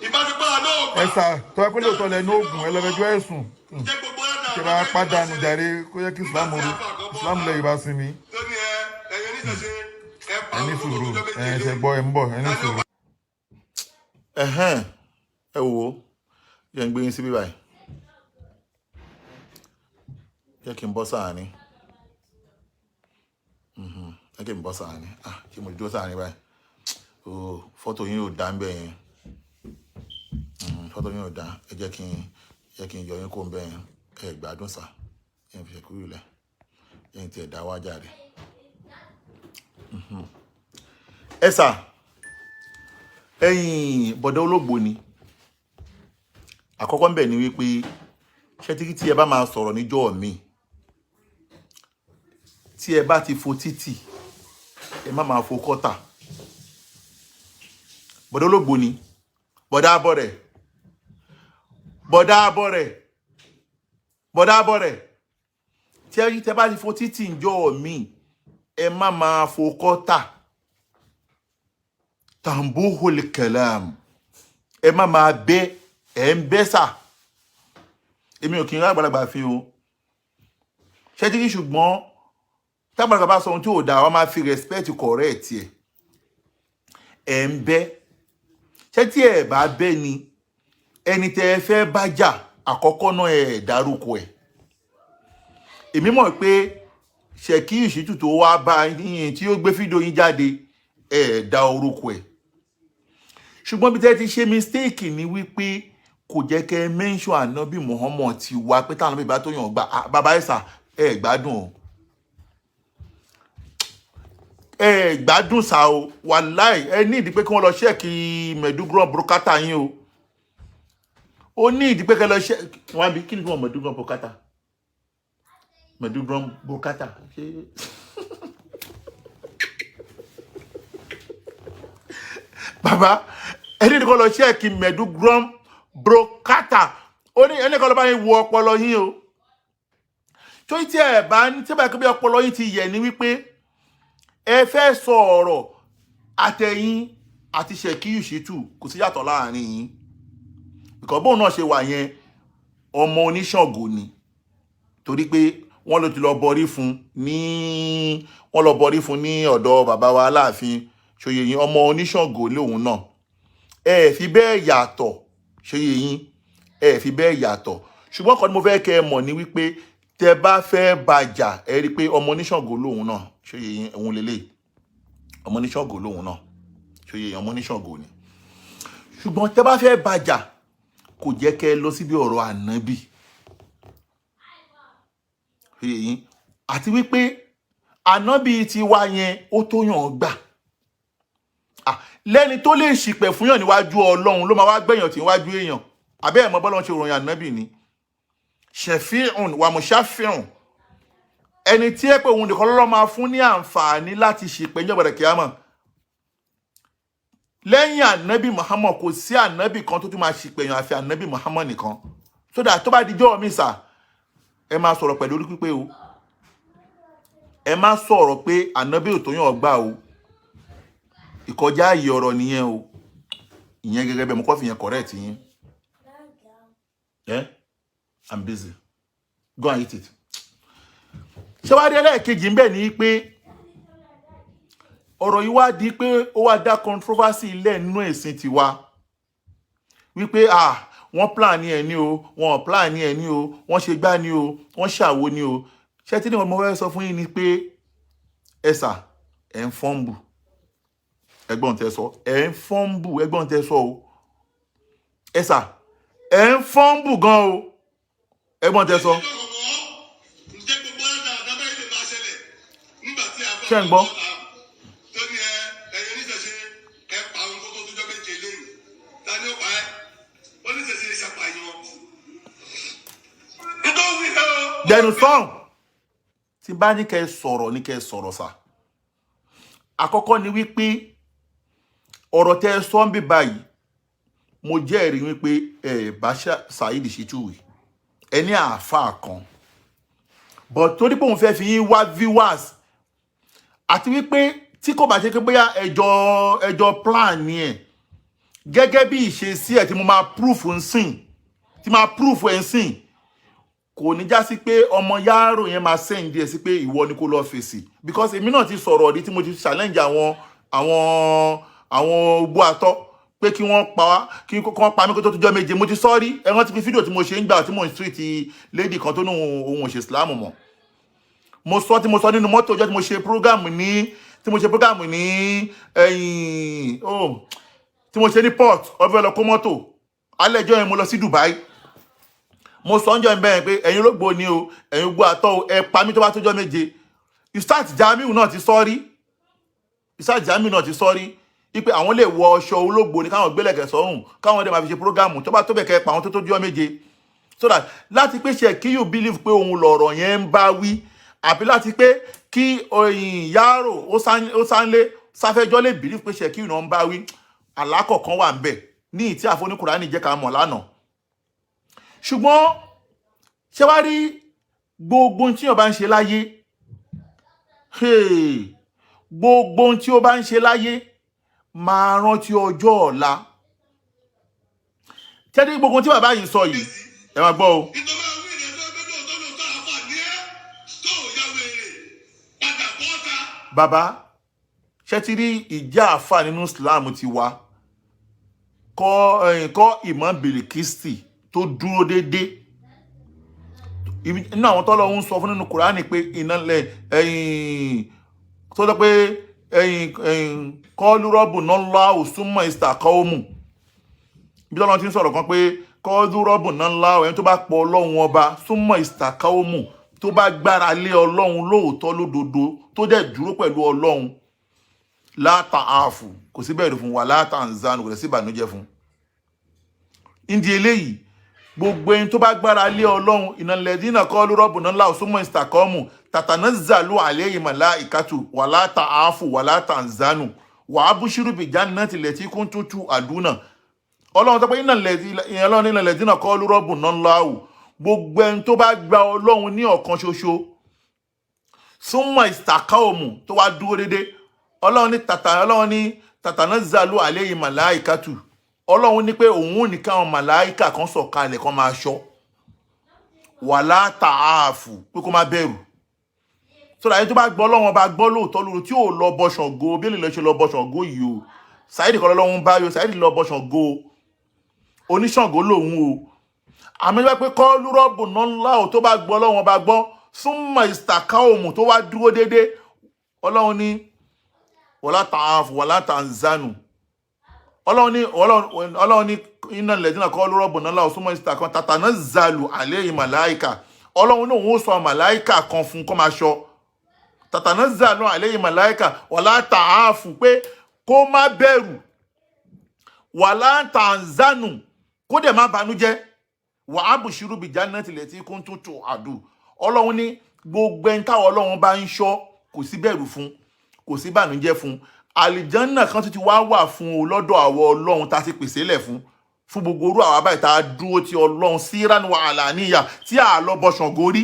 ìbáṣepọ̀ náà gbà. Ẹ sà, tó wá pé lóòótọ́ lẹ ní oògùn, ẹ lọ fẹjọ́ ẹ̀sùn. Jẹ́ gbogbo ọ̀dà Ṣe bá pàdánù jàre, kó yẹ kí Islam ru Islam lẹ Yorùbá sinmi. Tó ní ẹ ẹ̀yin oníṣẹ̀ṣe ẹ pa Ẹ ní owó tó sùúrù. jọ méje Ẹ lé. ṣe gbọ́, ẹ ń bọ̀, ẹ ní sùúrù. Ẹ̀hẹ́n, ẹ wò ó, jẹ́ ń gbé yín síbí báyìí, jẹ́ kí n bọ́ sáàrin, jẹ́ kí n bọ́ sáàrin. Ah, kí mo dúró sáàrin báyìí o. Fọ́tò yín ò dá ń bẹ̀ yẹn. Fọ́tò yín ò dá. Ẹ jẹ́ kí n yọ yín kó ń bẹ̀ yẹn. Ẹ gbádùn sà, ẹ fi ṣe kúrò lẹ̀, ẹ ń tiẹ̀ dá wá jáde. Ẹ sà, ẹ̀yin bọ̀dọ̀ olóògbò ni àkọ́kọ́ ń bẹ̀ ni wípé ṣé tí ẹ bá máa sọ̀rọ̀ níjọ́ mi, tí ẹ bá ti fo títì, ẹ má máa fo kọ́tà. Bọ̀dọ̀ olóògbò ni, bọ̀dọ̀ abọ́ rẹ̀, bọ̀dọ̀ abọ́ rẹ̀, bọ̀dọ̀ abọ́ rẹ̀, tí ẹ tẹ bá ti fo títì níjọ́ mi, ẹ má máa fo kọ́tà. Tambuhul kalam, ẹ má máa bẹ́, ẹ ń bẹ́ sà. Èmi ò kì í rán àgbàlagbà fi o ṣẹ́tíkì, ṣùgbọ́n tágbàlagbà bá sọ ohun tí ò dáa, wọ́n máa fi respect correct ẹ̀. Ẹ̀ ń bẹ́. Ṣé tí ẹ bá bẹ́ ni ẹni tẹ́ ẹ fẹ́ bá jà àkọ́kọ́ náà, ẹ dárúkọ ẹ̀. Èmi mọ̀ pé Ṣèkí Ìṣítù tó wá bá yín, tí ó gbé fídíò yín jáde, ẹ dá orúkọ ẹ̀. Ṣùgbọ́n bí tẹ́ ti ṣe mistake ni wípé kò jẹ́ kẹ́ ẹ mention ànábì Muhammad ti wá pé táwọn bíbá tó yàn gbà. Ah, bàbá ẹ̀sà, ẹ gbádùn o, ẹ gbádùn sá o. Wàláì, ẹ ní ìdí pé kí wọ́n lọ check medulla oblongata yín o. Ó ní ìdí pé kẹ́ lọ check wọ́n bí kí ni wọ́n medulla oblongata, medulla oblongata ṣé. Bàbá, ẹni kọ́ lọ check medulla oblongata. Ó ní ẹni kọ́ lọ bá yín wo ọpọlọ yín o. Tó tí ẹ bá ní tí bá kí bí ọpọlọ yín ti yẹ ni wípé ẹ fẹ́ sọ ọ̀rọ̀ àtẹ̀yìn àti Ṣèkí Ìṣítù, kò sí yàtọ̀ láàrin yín. Ìkọ́ bóun náà ṣe wà yẹn, ọmọ oníṣàngó ni, torí pé wọ́n ló ti lọ bọrí fún ní, wọ́n lọ bọrí fún ní ọ̀dọ̀ bàbá wa Aláàfin. Ṣòye yín? Ọmọ oníṣàngó lòun náà. Ẹ fi bẹ́ẹ̀ yàtọ̀. Ṣòye yín? Ẹ fi bẹ́ẹ̀ yàtọ̀. Ṣùgbọ́n kan tí mo fẹ́ kẹ́ ẹ mọ̀ ni wípé tẹ bá fẹ́ bàjà, ẹ rí i pé ọmọ oníṣàngó lòun náà. Ṣòye yín? Òun lélẹ̀, ọmọ oníṣàngó lòun náà. Ṣòye yín? Ọmọ oníṣàngó ni. Ṣùgbọ́n tẹ bá fẹ́ bàjà, kò jẹ́ kẹ́ ẹ lọ síbi ọ̀rọ̀ ànábì. Ṣòye yín? Àti wípé ànábì ti wá yẹn, ó tó yàn án gbà. Ah, lẹ́ni tó lè ṣìpẹ̀ fún yàn níwájú Ọlọ́run ló máa wá gbẹ̀yàn tí níwájú èèyàn. Àbẹ́ ẹ̀ mọ bọ́lọ́run ṣe ròyìn ànábì ni ṣẹ̀fíhùn wàmúṣáfíhùn, ẹni tí ẹ pé òun nìkan lọ́lọ́ máa fún ní àǹfààní láti ṣìpẹ̀ ní ọ̀gbẹ̀rẹ̀ kíámà lẹ́yìn ànábì Muhammad. Kò sí ànábì kan tó tún máa ṣìpẹ̀ yàn àfi ànábì Muhammad nìkan. So that tó bá dijọ́ mi sà, ẹ máa sọ̀rọ̀ pẹ̀lú orí pípé o. Ẹ má sọ̀rọ̀ pé ànábì ò tó yàn ọgbà o. Ìkọjá ààyè ọ̀rọ̀ nìyẹn o. Ìyẹn gẹ́gẹ́ bẹ́ẹ̀, mo kọ́ fi yẹn correct yín. Eh? I'm busy, go and eat it. Ṣé wàá rí ẹlẹ́ẹ̀kejì ń bẹ̀ ni pé ọ̀rọ̀ yìí wá di pé ó wá dá controversy ilẹ̀ nínú ẹ̀sìn tiwa wípé, ah, wọ́n plan ní ẹ̀ ní o, wọ́n ò plan ní ẹ̀ ní o, wọ́n ṣe gbá ní o, wọ́n ṣàwo ní o. Ṣé tí mo fẹ́ sọ fún yín ni pé ẹ sà, ẹ̀ ń fọ́nbù. Ẹgbọ́n tẹ sọ, ẹ̀ ń fọ́nbù. Ẹgbọ́n tẹ sọ o. Ẹ sà, ẹ̀ ń fọ́nbù gan o. Ẹgbọ́n tẹ sọ. Ǹjẹ́ gbogbo ẹ̀dá àdábẹ́ yìí lè máa ṣẹlẹ̀ nígbà tí a bá Ṣé ń gbọ́? Torí ẹ ẹ̀yin oníṣẹ̀ṣe, ẹ pa ohun kó tó tójọ́ 7 lẹ́yìn. Ta ni ó pa ẹ́? Oníṣẹ̀ṣe ṣàpàyàn. Nítorí wí ẹ o. Dẹnu sọ́hùn. Tí bá ní kẹ́ ẹ sọ̀rọ̀ ní kẹ́ ẹ sọ̀rọ̀ sà. Àkọ́kọ́ ni wípé ọ̀rọ̀ tẹ́ ẹ sọ ń bí báyìí, mo jẹ́rìí wípé ẹ bá Saheed Shittu wí, ẹ ní àáfàá kan, but torí pé òun fẹ́ fi yín wá viewers, àti wípé tí kò bá ṣe pé bóyá ẹjọ́ plan ni ẹ̀ gẹ́gẹ́ bí ìṣesí ẹ̀ tí mo máa proof ń sìn, tí máa proof ẹ̀ ń sìn, kò ní já sí pé ọmọ yáàrò yẹn máa send ẹ sí pé ìwọ ni kó lọ fèsì, because èmi náà ti sọ̀rọ̀ rí tí mo ti challenge àwọn ogbó atọ́ pé kí wọ́n pa wá, kí wọ́n pa mí kó tó tó jọ́ 7. Mo ti sọ rí. Ẹ rántí pé fídíò tí mo ṣe ń gbà tí mo ń street lady kan tó ní òun ò ṣe Islam mọ́, mo sọ tí mo sọ nínú mọ́tò ọjọ́ tí mo ṣe program ní, tí mo ṣe program ní ẹ̀yìn, oh, tí mo ṣe ní port ọ̀fẹ́ lọ kó mọ́tò alẹ́ ẹjọ́ yẹn, mo lọ sí Dubai. Mo sọ ń jọ bẹ́ẹ̀ pé ẹ̀yin olóògbé ni o, ẹ̀yin ogbó àtọ́ o, ẹ pa mí tó bá tójọ́ 7. Ustaz Jamiu náà ti sọ rí, Ustaz Jamiu náà ti sọ rí wípé àwọn lè wọ ọṣọ olóògbé ni, káwọn gbélẹ̀kẹ̀ sọ́rùn, káwọn dẹ̀ máa fi ṣe program tó bá tó bẹ̀ kẹ́ pa àwọn tó tójọ́ 7, so that láti pé ṣe kí you believe pé òun lọ̀rọ̀ yẹn ń bá wí, àbí láti pé kí oyin yàrá ó sánlé sáfẹ́jọ́ lè believe pé ṣe kí ìrìnà ń bá wí. Àlákọ̀ọ́kan wà ń bẹ̀ ní ìtí àfoníkùránì jẹ́ ká mọ̀ lánàá. Ṣùgbọ́n ṣé wá rí gbogbo ohun tí yàn bá ń ṣe láyé, hey, gbogbo ohun tí ó bá ń ṣe láyé, máa rántí ọjọ́ ọ̀la. Tẹ́lẹ̀ gbogbo ohun tí bàbá yìí sọ yìí, ẹ máa gbọ́ o. Ìtọ́ máa wí ìrìn ẹjọ́ pé lóòótọ́ lóòótọ́ àfààní ẹ́ tó ò yá wèrè padà bọ́ta. Bàbá, Ṣé ti rí ìjà àfà nínú Islam ti wa kọ́ kọ́ ìmọ̀ bìlìkìsì tó dúró déédéé inú àwọn tọ́lọ́ ń sọ fún nínú Kùránì pé iná lẹ ẹ̀yìn tó sọ pé ẹ̀yìn ẹ̀yìn kọ́ọ́lù rọ́bù náà ńlá òsúnmọ̀ ìsàkọ́ọ́mù, ibi tọ́lọ́ ti ń sọ̀rọ̀ kan pé kọ́ọ́lù rọ́bù náà ńlá, ẹni tó bá pọ̀ Ọlọ́run Ọba, súnmọ̀ ìsàkọ́ọ́mù, tó bá gbára lé Ọlọ́run lóòótọ́ lódodo, tó dẹ̀ dúró pẹ̀lú Ọlọ́run, látà ààfù, kò sí bẹ̀rù fún wa, látà ǹzánu, kò sí ìbànújẹ́ fún. Nídìí eléyìí, gbogbo ẹni tó bá gbára lé Ọlọ́run, ìnàlẹ́dínà kọ́ọ́lù rọ́bù náà ńlá òsúnmọ̀ ìsàkọ́ọ́mù tàtànà zàlú àlẹ́ ìmọ̀lá ìkàtù wà látà ààfù wà látà ǹzánù wà á búṣírù bìjà náà tilẹ̀ tí kún tútù àdúnà. Ọlọ́run tó pé Ọlọ́run ìnàlẹ́dínà kọ́ọ́lù rọ́bù náà ńlá o, gbogbo ẹni tó bá gba Ọlọ́run ní ọ̀kan ṣoṣo, súnmọ́ ìsàkọ́ọ̀mù, tó wá dúró dédé, Ọlọ́run ní tàtànà zàlú àlẹ́ ìmọ̀lá ìkàtù, Ọlọ́run ní pé òun ò ní káwọn màláìkà kan sọ̀kalẹ̀ kan máa ṣọ́, wàlá tààfù, pé kó má bẹ̀rù. Sọ́dọ̀ ayé tó bá gbọ́ Ọlọ́run Ọba gbọ́ lóòótọ́ lóru, tí ò lọ bọ Ṣàngó bí èlè lọ ṣe lọ bọ Ṣàngó yìí o. Saheed kọ́ lọ́lọ́run bá yọ. Saheed lọ bọ Ṣàngó, oníṣàngó lòun o. Àmì bá pé kọ́ lúrọ́bù náà ńlá o, tó bá gbọ́ Ọlọ́run Ọba gbọ́, súnmọ́ ìsàká òmù, tó wá dúró déédé, Ọlọ́run ní wàlá tààfù wàlá tàǹzánù. Ọlọ́run ní iná lẹ́dínà kọ́ lọ́rọ̀bù náà láwọn súnmọ́ ìsìta kan tàtà náà zàlù àlẹ́ màláìkà. Ọlọ́run náà òun ó sọ màláìkà kan fún kó máa ṣọ́, tàtà náà zàlù àlẹ́ màláìkà wàlá tààfù, pé kó má bẹ̀rù, wàlá tàǹzánù, kó dẹ̀ má banújẹ́, wà á bùṣírù bìjà náà tilẹ̀ tí kún tútù àdù. Ọlọ́run ní gbogbo ẹni táwọn Ọlọ́run bá ń ṣọ́, kò sí bẹ̀rù fún, kò sí bànújẹ́ fún, àlìjánná kan tó ti wá wà fún o lọ́dọ̀ àwọ Ọlọ́run tá a ti pèsè lẹ̀ fún gbogbo orú àwa báyìí tá a dúró ti Ọlọ́run sí ránù àlàníyà, tí a lọ bọ Ṣàngó rí,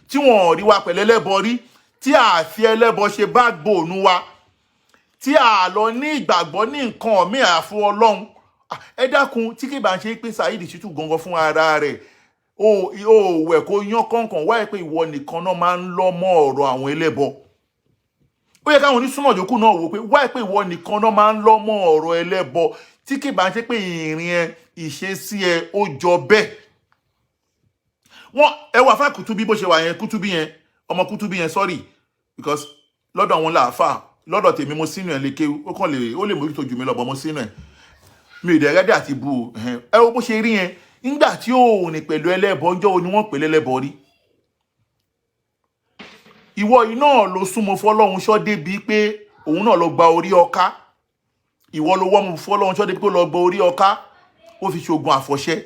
tí wọn ò rí wa pẹ̀lú ẹlẹ́bọ rí, tí a fi ẹlẹ́bọ ṣe backbone wa, tí a lọ ní ìgbàgbọ́ ní nǹkan míì àfún Ọlọ́run. Ẹ dákun, tí kì bá ń ṣe pé Saheed Shittu gangan fún ara rẹ̀ ó wẹ̀ kó yán kọ̀ọ̀kan wáyé pé ìwọ nìkan náà máa ń lọ́ mọ́ ọ̀rọ̀ àwọn ẹlẹ́bọ, ó yẹ káwọn onísùnmọ̀ yòókù náà wò pé wáyé pé ìwọ nìkan náà máa ń lọ́ mọ́ ọ̀rọ̀ ẹlẹ́bọ, tí kì bá ń ṣe pé ìrìn ẹ, ìṣesí ẹ, ó jọ bẹ́ẹ̀. Wọ́n ẹ wà fún Kùtùbí bó ṣe wà yẹn, Kùtùbí yẹn, ọmọ Kùtùbí yẹn, sorry, because lọ́dọ̀ àwọn làáfà, lọ́dọ̀ tèmi, mo sínú ẹ̀ lékè, ó kàn lè ó lè mójútó jù mí lọ bọ́, mo sínú ẹ̀, mi ò dẹ̀ ready àti bu o. Ẹ wo bó ṣe rí yẹn nígbà tí ó rìn pẹ̀lú ẹlẹ́bọ, ńjọ́ wo ni wọ́n pè lẹ́lẹ́bọ rí? Ìwọ yìí náà ló súnmọ́ fọlọ́hun ṣọ́ débi pé òun náà lọ gba orí ọká. Ìwọ ló wọ́ mu fọlọ́hun ṣọ́ débi pé ó lọ gba orí ọká, ó fi ṣoògùn àfọ̀ṣẹ́,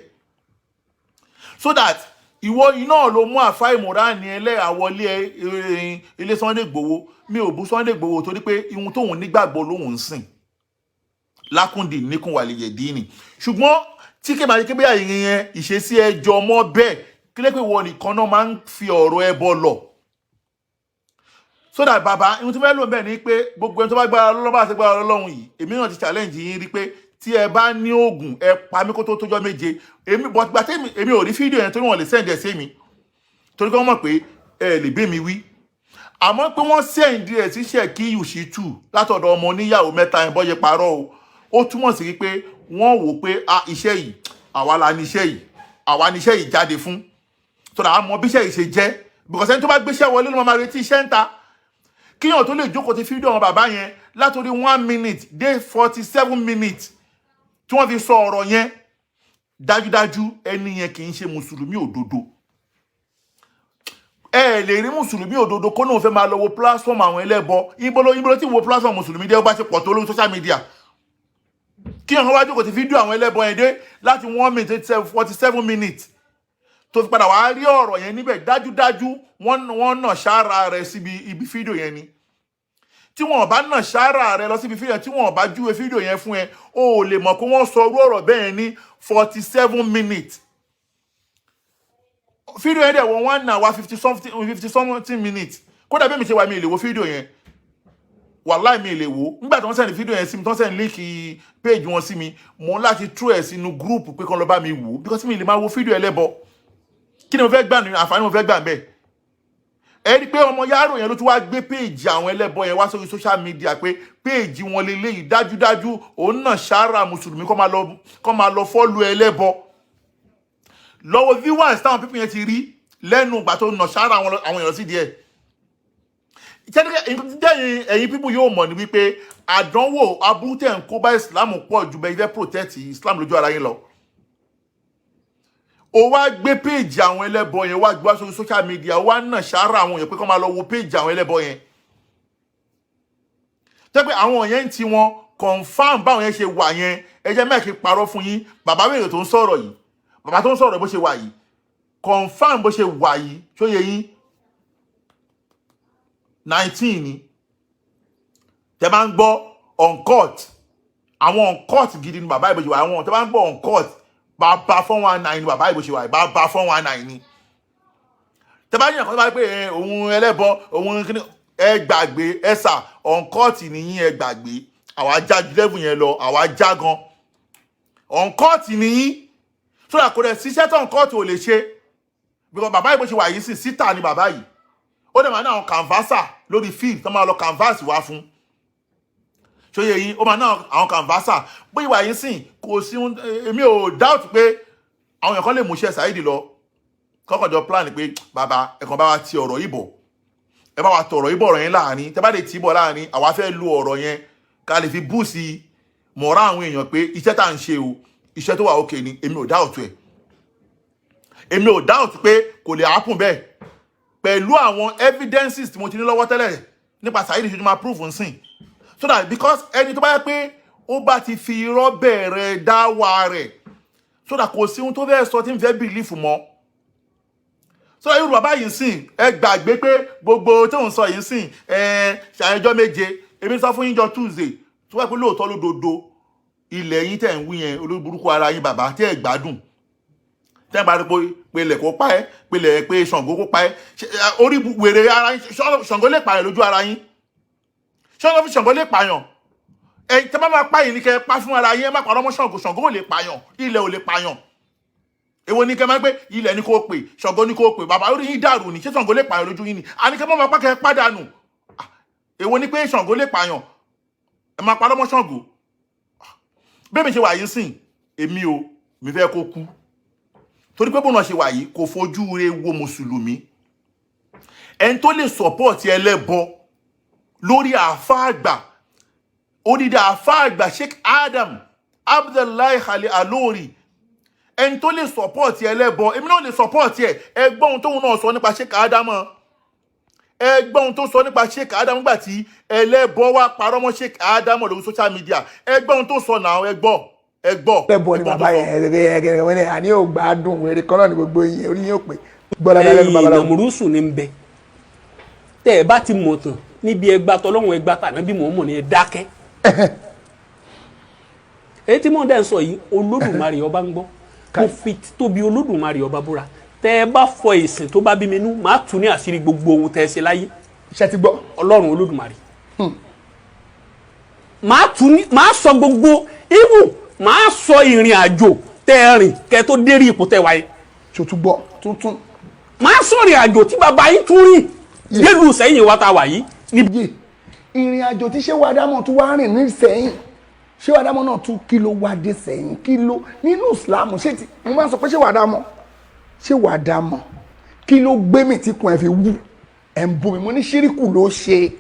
so that ìwọ yìí náà ló mú àfa ìmúránì ẹlẹ́yà wọlé ilé Sunday Igboho. Mi ò bú Sunday Igboho torí pé ihun tóun nígbàgbọ́ lòun ń sìn lákùndì níkùn wàlẹ̀yẹ̀ díìnì, ṣùgbọ́n tí kébà yìí kébà yìí yẹn, ìṣesí ẹjọ́ mọ́ bẹ́ẹ̀ kílẹ̀ pé ìwọ nìkan náà máa ń fi ọ̀rọ̀ ẹbọ lọ, so that bàbá, ihun tí fẹ́ lò bẹ́ẹ̀ ni pé gbogbo ẹni tó bá gbára lọ́lọ́ bá ṣe gbára lọ́lọ́run yìí, èmi náà ti challenge yín rí pé tí ẹ bá ní oògùn, ẹ pa mí kó tó tójọ́ 7. Èmi but gbà tí èmi ò rí fídíò yẹn torí wọn lè send ẹ̀ sí mi, torí kí wọ́n mọ̀ pé ẹ lè gbé mi wí, àmọ́ pé wọ́n send ẹ̀ sí Ṣèkí Ṣítù látọ̀dọ̀ ọmọ oníyàwó mẹ́ta yẹn, bọ́yẹ parọ́ o, ó túmọ̀ sí pé wọ́n wò pé ah, iṣẹ́ yìí, àwa la ní iṣẹ́ yìí, àwa ní iṣẹ́ yìí jáde fún, tó dà á mọ bí iṣẹ́ yìí ṣe jẹ́, because ẹni tó bá gbéṣẹ́ wọlé ló máa retí iṣẹ́ ń ta. Kíyàn tó lè jókòó ti fídíò àwọn bàbá yẹn látòrí 1 minute dé 47 minutes tí wọ́n fi sọ ọ̀rọ̀ yẹn, dájúdájú ẹni yẹn kì í ṣe mùsùlùmí òdodo. Ẹ lè rí mùsùlùmí òdodo kó náà fẹ́ máa lọ wo platform àwọn ẹlẹ́bọ. Ìbolo tí wo platform mùsùlùmí dé, ó bá ti pọ̀ tó lórí social media, kí ọ̀hún wá jókòó ti fídíò àwọn ẹlẹ́bọ yẹn dé láti 1 minute 47 minutes tó fi padà wàá rí ọ̀rọ̀ yẹn níbẹ̀, dájúdájú wọ́n nà sára rẹ̀ síbi ibi fídíò yẹn ni. Tí wọn bá nà sára rẹ̀ lọ síbi fídíò yẹn, tí wọn bá júwe fídíò yẹn fún ẹ, o ò lè mọ̀ pé wọ́n sọ irú ọ̀rọ̀ bẹ́ẹ̀ ní 47 minutes. Fídíò yẹn dẹ̀ wọ́n 1 hour 50 something minutes. Kódà bí mi ṣe wà, mi ì lè wo fídíò yẹn, wàláì, mi ì lè wò. Nígbà tí wọ́n send fídíò yẹn sí mi, tí wọ́n send link page wọn sí mi, mo ń láti tú ẹ̀ sínú group pé kán lọ bá mi wò, because mi ì lè máa wo fídíò ẹlẹ́bọ. Kí ni mo fẹ́ gbà ní àǹfààní mo fẹ́ gbà bẹ́ẹ̀? Ẹ rí i pé ọmọ Yaro yẹn ló tún wá gbé page àwọn ẹlẹ́bọ yẹn wá sórí social media pé page wọn leléyìí. Dájúdájú, òun náà ṣáárà mùsùlùmí kọ́ máa lọ follow ẹlẹ́bọ lọ́wọ́. Viewers táwọn people yẹn ti rí lẹ́nu ìgbà tó nà ṣáárà àwọn èèyàn sí díẹ̀ jẹ́yìn. Ẹ̀yin people yóò mọ̀ ní wípé àdánwò aburú tẹ̀ ń kó bá Islam pọ̀ ju bẹ́ẹ̀ fẹ́ protect Islam lójú ara yín lọ. Ó wá gbé page àwọn ẹlẹ́bọ yẹn wá gbé wá sórí social media, wá nà ṣáárà àwọn èèyàn pé kọ́ máa lọ wo page àwọn ẹlẹ́bọ yẹn, tẹ́ pé àwọn yẹn ń ti wọn confirm báwọn yẹn ṣe wà yẹn. Ẹ jẹ́ mẹ́ẹ̀kì parọ́ fún yín. Bàbá wèrè tó ń sọ̀rọ̀ yìí, bàbá tó ń sọ̀rọ̀ bó ṣe wà yìí, confirm bó ṣe wà yìí, ṣó yẹ yín? 19 ni. Tẹ́ bá ń gbọ́ uncut, àwọn uncut gidi ni bàbá yìí bó ṣe wà. Àwọn tẹ́ bá ń gbọ́ uncut, bàbá 419 ni bàbá yìí bó ṣe wà yìí. Bàbá 419 ni. Tẹ́ bá yàn kọ́ tó bá pé ẹ, òun ẹlẹ́bọ, òun kíní, ẹ gbàgbé ẹ sà, uncut nìyí. Ẹ gbàgbé, àwa já ju level yẹn lọ, àwa já gan. Uncut nìyí, so that kò dẹ̀ síṣẹ́ tó uncut ò lè ṣe, because bàbá yìí bó ṣe wà yìí sì síta ni bàbá yìí. Ó dẹ̀ máa ní àwọn canvasser lórí field tó máa lọ canvas wá fún. Ṣóyè yín? Ó máa ní àwọn canvasser bóyá ìwà yìí sìn. Kò sí èmi ò doubt pé àwọn èèyàn kan lè mú iṣẹ́ Saheed lọ kọ́kọ́jọ plan pé bàbá ẹ̀kan bá wa ti ọ̀rọ̀ yìí bọ̀, ẹ bá wa tọ̀rọ̀ yìí bọ̀, ọ̀rọ̀ yẹn láàrin tẹ́ bá lè tì í bọ̀ láàrin, àwa fẹ́ lu ọ̀rọ̀ yẹn ká lè fi boost morale àwọn èèyàn pé iṣẹ́ tá à ń ṣe o, iṣẹ́ tó wà òkè ni. Èmi ò doubt ẹ̀, èmi ò doubt pé kò lè happen bẹ́ẹ̀ pẹ̀lú àwọn evidences tí mo ti ní lọ́wọ́ tẹ́lẹ̀ nípa Saheed ṣojú máa proof nsìn. So that because ẹni tó bá yẹ pé ó bá ti fi irọ́ bẹ̀rẹ̀ dáwà rẹ̀, so that kò sí ohun tó fẹ́ sọ tí ń fẹ́ believe mọ́. So irú bàbá yìí sìn, ẹ gbàgbé pé gbogbo tó ń sọ yìí sìn, ẹ ṣàyẹjọ́ méje. Èmi sọ fún yín jọ Tuesday tó wá pé lóòótọ́ lódodo ilẹ̀ yín tẹ̀ ń wí yẹn, olóburúkú ara yín, bàbá tẹ́ ẹ̀ gbádùn, tẹ́ ẹ̀ bá rí pé ilẹ̀ kó pa ẹ́, pé ilẹ̀, pé Ṣàngó kó pa ẹ́. Orí wèrè ara yín. Ṣàngó lè pààyàn lójú ara yín? Ṣàngó fi Ṣàngó lè pààyàn? Ẹ tẹ́ bá máa pààyàn ní kẹ́ ẹ pa fún ara yín, ẹ má parọ́ mọ́ Ṣàngó. Ṣàngó ò lè pààyàn, ilẹ̀ ò lè pààyàn. Èwo ni kẹ́ máa ń pé ilẹ̀ ni kò pè, Ṣàngó ni kò pè? Bàbá, orí yín dàrú ni. Ṣé Ṣàngó lè pààyàn lójú yín ni? Àní kẹ́ máa pa kẹ́ ẹ pàdánù. Èwo ni pé Ṣàngó lè pààyàn, ẹ máa parọ́ mọ́ Ṣàngó? Bẹ́ẹ̀ mi ṣe wà yìí sìn, èmi ò mi fẹ́ kó kú, torí pé bóun náà ṣe wà yìí, kò fojú re wo mùsùlùmí. Ẹni tó lè support ẹlẹ́bọ lórí àáfàá àgbà, odidi àáfàá àgbà Sheikh Adam Abdullahi Khali Alori, ẹni tó lè support ẹlẹ́bọ, èmi náà lè support ẹ. Ẹgbọ́n ohun tóun náà sọ nípa Sheikh Adam, ẹgbọ́n ohun tó sọ nípa Sheikh Adam nígbà tí ẹlẹ́bọ wá parọ́ mọ́ Sheikh Adam lórí social media. Ẹgbọ́n ohun tó sọ náà, ẹ gbọ́, ẹ gbọ́. Ẹlẹ́bọ ni ẹgbọ́n bàbá tó sọ. yẹn. Ẹ àní ò gbádùn, wèrè kan náà ni gbogbo yín, orí yín ò pé. Gbọ́ dáadáa lẹ́nu ẹ̀yin babaláwo. Nàmúrúsù ní ń bẹ. Tẹ́ ẹ bá ti mọ̀ tán níbi ẹgbà tọlọ́run, ẹgbà tàná bí mò ń mọ̀ ní, ẹ dákẹ́. Èyí tí mò ń dẹ́ ń sọ yìí, Olódùmarè ọba ń gbọ́, mo fi tóbi Olódùmarè ọba búra. Tẹ́ ẹ bá fọ ìsìn tó bá bí mi nú, màá tún ní àṣírí gbogbo ohun tẹ́ ẹ ṣe láyé. Ṣe ti gbọ́? Ọlọ́run Olódùmarè, màá tún ní, màá sọ gbogbo even, màá sọ ìrìn àjò tẹ́ ẹ rìn kẹ́ tó dérí ipò tẹ́ wáyé. Ṣò tún gbọ́ tuntun? Màá sọ ìrìn àjò tí bàbá yín tún rìn délùú sẹ́yìn wa tá a wà yìí níbi. Yé, ìrìn àjò tí ṣé wàdámọ̀ tún wá rìn ní sẹ́yìn, ṣé wàdámọ̀ náà tún kí ló wá dé sẹ́yìn, kí ló nínú Islam? Ṣé ti mo máa ń sọ pé ṣé wàdámọ̀, ṣé wàdámọ̀, kí ló gbé mi tí kun ẹ̀ fi wú? Ẹ̀ ń bu mi, mo ní ṣíríkù ló ṣe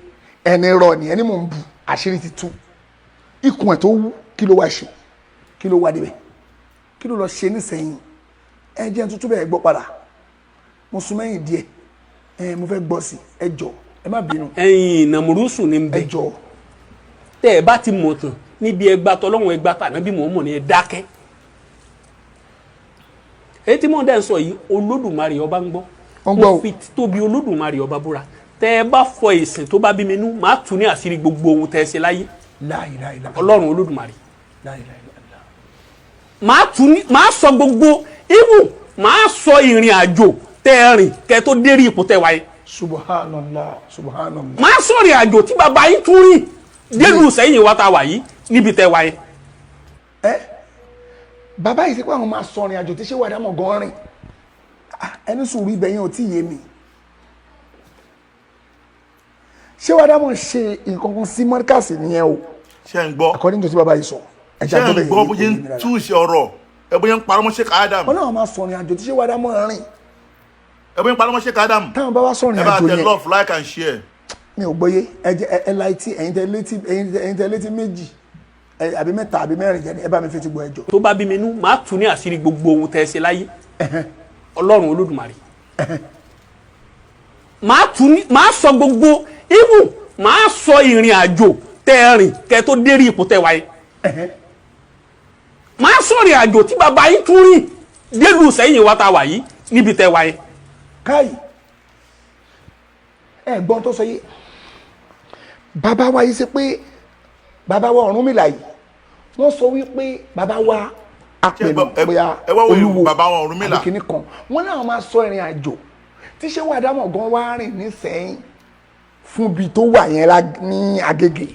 ẹni rọ ni ẹni mò ń bu. Àṣírí ti tú. Ikùn ẹ̀ tó wú, kí ló wá ṣe? Kí ló wá débẹ̀? Kí ló lọ ṣe nísẹ̀yìn? Ẹ jẹ́ n tuntun bẹ́ẹ̀ gbọ́ padà. Mo sún mẹ́yìn díẹ̀, ẹ mo fẹ́ gbọ́ sí. Ẹ jọ, ẹ má bínú. Ẹ̀yin nàmúrúsù ní ń Ẹ bẹ. jọ. Tẹ́ ẹ bá ti mọ̀ tán níbi ẹgbà tọlọ́run, ẹgbà tàná bí mò ń mọ̀ ní, ẹ dákẹ́. Èyí tí mò ń dẹ́ ń sọ yìí, Olódùmarè ọba ń gbọ́. Ó ń gbọ́ o. Mo fi tóbi Olódùmarè ọba búra. Tẹ́ ẹ bá fọ ìsìn tó bá bí mi nú, màá tún ní àṣírí gbogbo ohun tẹ́ ẹ ṣe láyé. La ilaha illallah. Ọlọ́run Olódùmarè, La ilaha illallah. Màá tún ní, màá sọ gbogbo even, màá sọ ìrìn àjò tẹ́ ẹ rìn kẹ́ tó dérí ipò tẹ́ wáyé. Subhanallah, subhanallah. Màá sọ ìrìn àjò tí bàbá yín tún rìn délùú sẹ́yìn wa tá a wà yìí níbi tẹ́ wáyé. Ẹ bàbá yìí sí pé àwọn máa sọ ìrìn àjò tí ṣé wàdámọ̀ gan rìn. Ah, ẹni sùúrù, ibẹ̀ yẹn ò tí ì yé mi. Ṣé wàá dámọ̀ ṣe nǹkan kan sí mọ́ríkàsì nìyẹn o? Ṣé ń gbọ́? According to tí bàbá yìí sọ, ẹ̀jẹ̀ Ṣé ń àgbọ̀bẹ̀ gbọ́ yìí bó kò ṣe yé ń mi rárá. túṣe ọ̀rọ̀ ẹ, bó ṣe ń parọ́ mọ́ Sheikh Adam? Wọn náà máa sọ̀rìn àjò tí ṣé wàá dámọ̀ rìn. Ẹ bó ṣe ń parọ́ mọ́ Sheikh Adam. Táwọn bá wá sọ̀rìn Ẹ bá àjò tẹ yẹn, love, like and share. Mi ò gbọ́yé. Ẹ jẹ́ ẹ la etí, ẹ̀yin tẹ létí, ẹ̀yin tẹ létí méjì àbí mẹ́ta àbí mẹ́rin jẹ́ ni ẹ bá mi fi ti gbọ́, ẹjọ́. Tó bá bí mi nú, màá tù ní àṣírí gbogbo ohun tẹ́ ẹ ṣe láyé. Ọlọ́run Olódùmarè, màá tù ní, màá sọ gbogbo ibù, màá sọ ìrìn àjò tẹ́ ẹ rìn kẹ́ tó dérí ipò tẹ́ wáyé, màá sọ ìrìn àjò tí bàbá yín tún rìn délùú sẹ́yìn wa tá a wà yìí níbi tẹ́ wáyé. Káyì, ẹ gbọ́n tó sọ yìí, bàbá wa yìí ṣe pé bàbá wa Ọ̀rúnmìlà yìí, wọ́n sọ wípé bàbá wa apẹ̀lú bóyá Ẹ wá wo olúwo bàbá wọn Ọ̀rúnmìlà. àbí kinní kan, wọ́n náà máa sọ ìrìn àjò tí ṣé wàá dámọ̀ gan wá rìn nísẹ́yìn fún ibi tó wà yẹn ní Agége.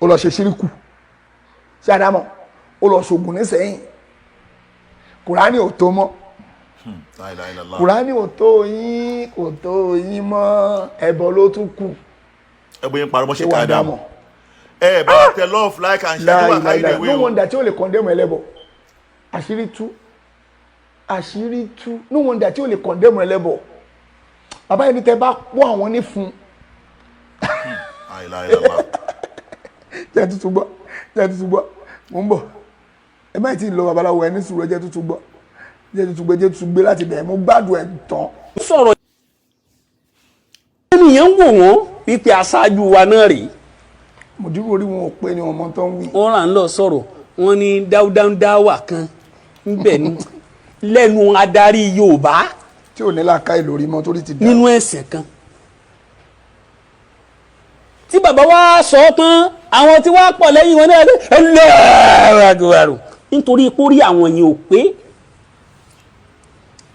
Ó lọ ṣe ṣíríkù, ṣé àdámọ̀ ó lọ ṣògùn nísẹ́yìn. Kùránì ò tó mọ́. La ilaha illallah. Kùránì ò tó yín, kò tó yín mọ́, ẹbọ ló tún kù. Ẹ bó ṣe ń parọ́ mọ́ Ṣé Sheikh wàá Adam. dámọ̀? Ẹ bá tẹ love, like and share tó wà káyé Láìláìláì, ìwé no o. wonder tí ó lè condemn ẹlẹ́bọ. Àṣírí tú, àṣírí tú. No wonder tí ó lè condemn ẹlẹ́bọ. Bàbá yẹn ní tẹ bá pọ́ àwọn ní fún. La ilaha illallah. Jẹ́ tuntun gbọ́, jẹ́ tuntun gbọ́. Mò ń bọ̀, ẹ má tí ì lọ. Babaláwo, ẹ ní sùúrù. Ẹ jẹ́ tuntun gbọ́, jẹ́ tuntun gbọ́, jẹ́ tuntun gbé láti bẹ̀rẹ̀. Mo gbádùn ẹ̀ tán. Sọ̀rọ̀ ènìyàn ń wò wọ́n wípé aṣáájú wa náà rèé. Mo dúró, orí wọn ò pé ni wọn mọ tó ń wí. Wọ́n rà ń lọ sọ̀rọ̀, wọ́n ní dáúdáńdáwà kan ńbẹ̀ ní lẹ́nu adarí Yorùbá tí ò ní làákàyè lórí mọ́, torí ti dà. Nínú ẹ̀sìn kan tí bàbá wa sọ ọ́ tán, àwọn tí wàá pọ̀ lẹ́yìn wọn náà ẹlẹ́ẹ̀rọ nítorí pórí àwọn yẹn ò pé,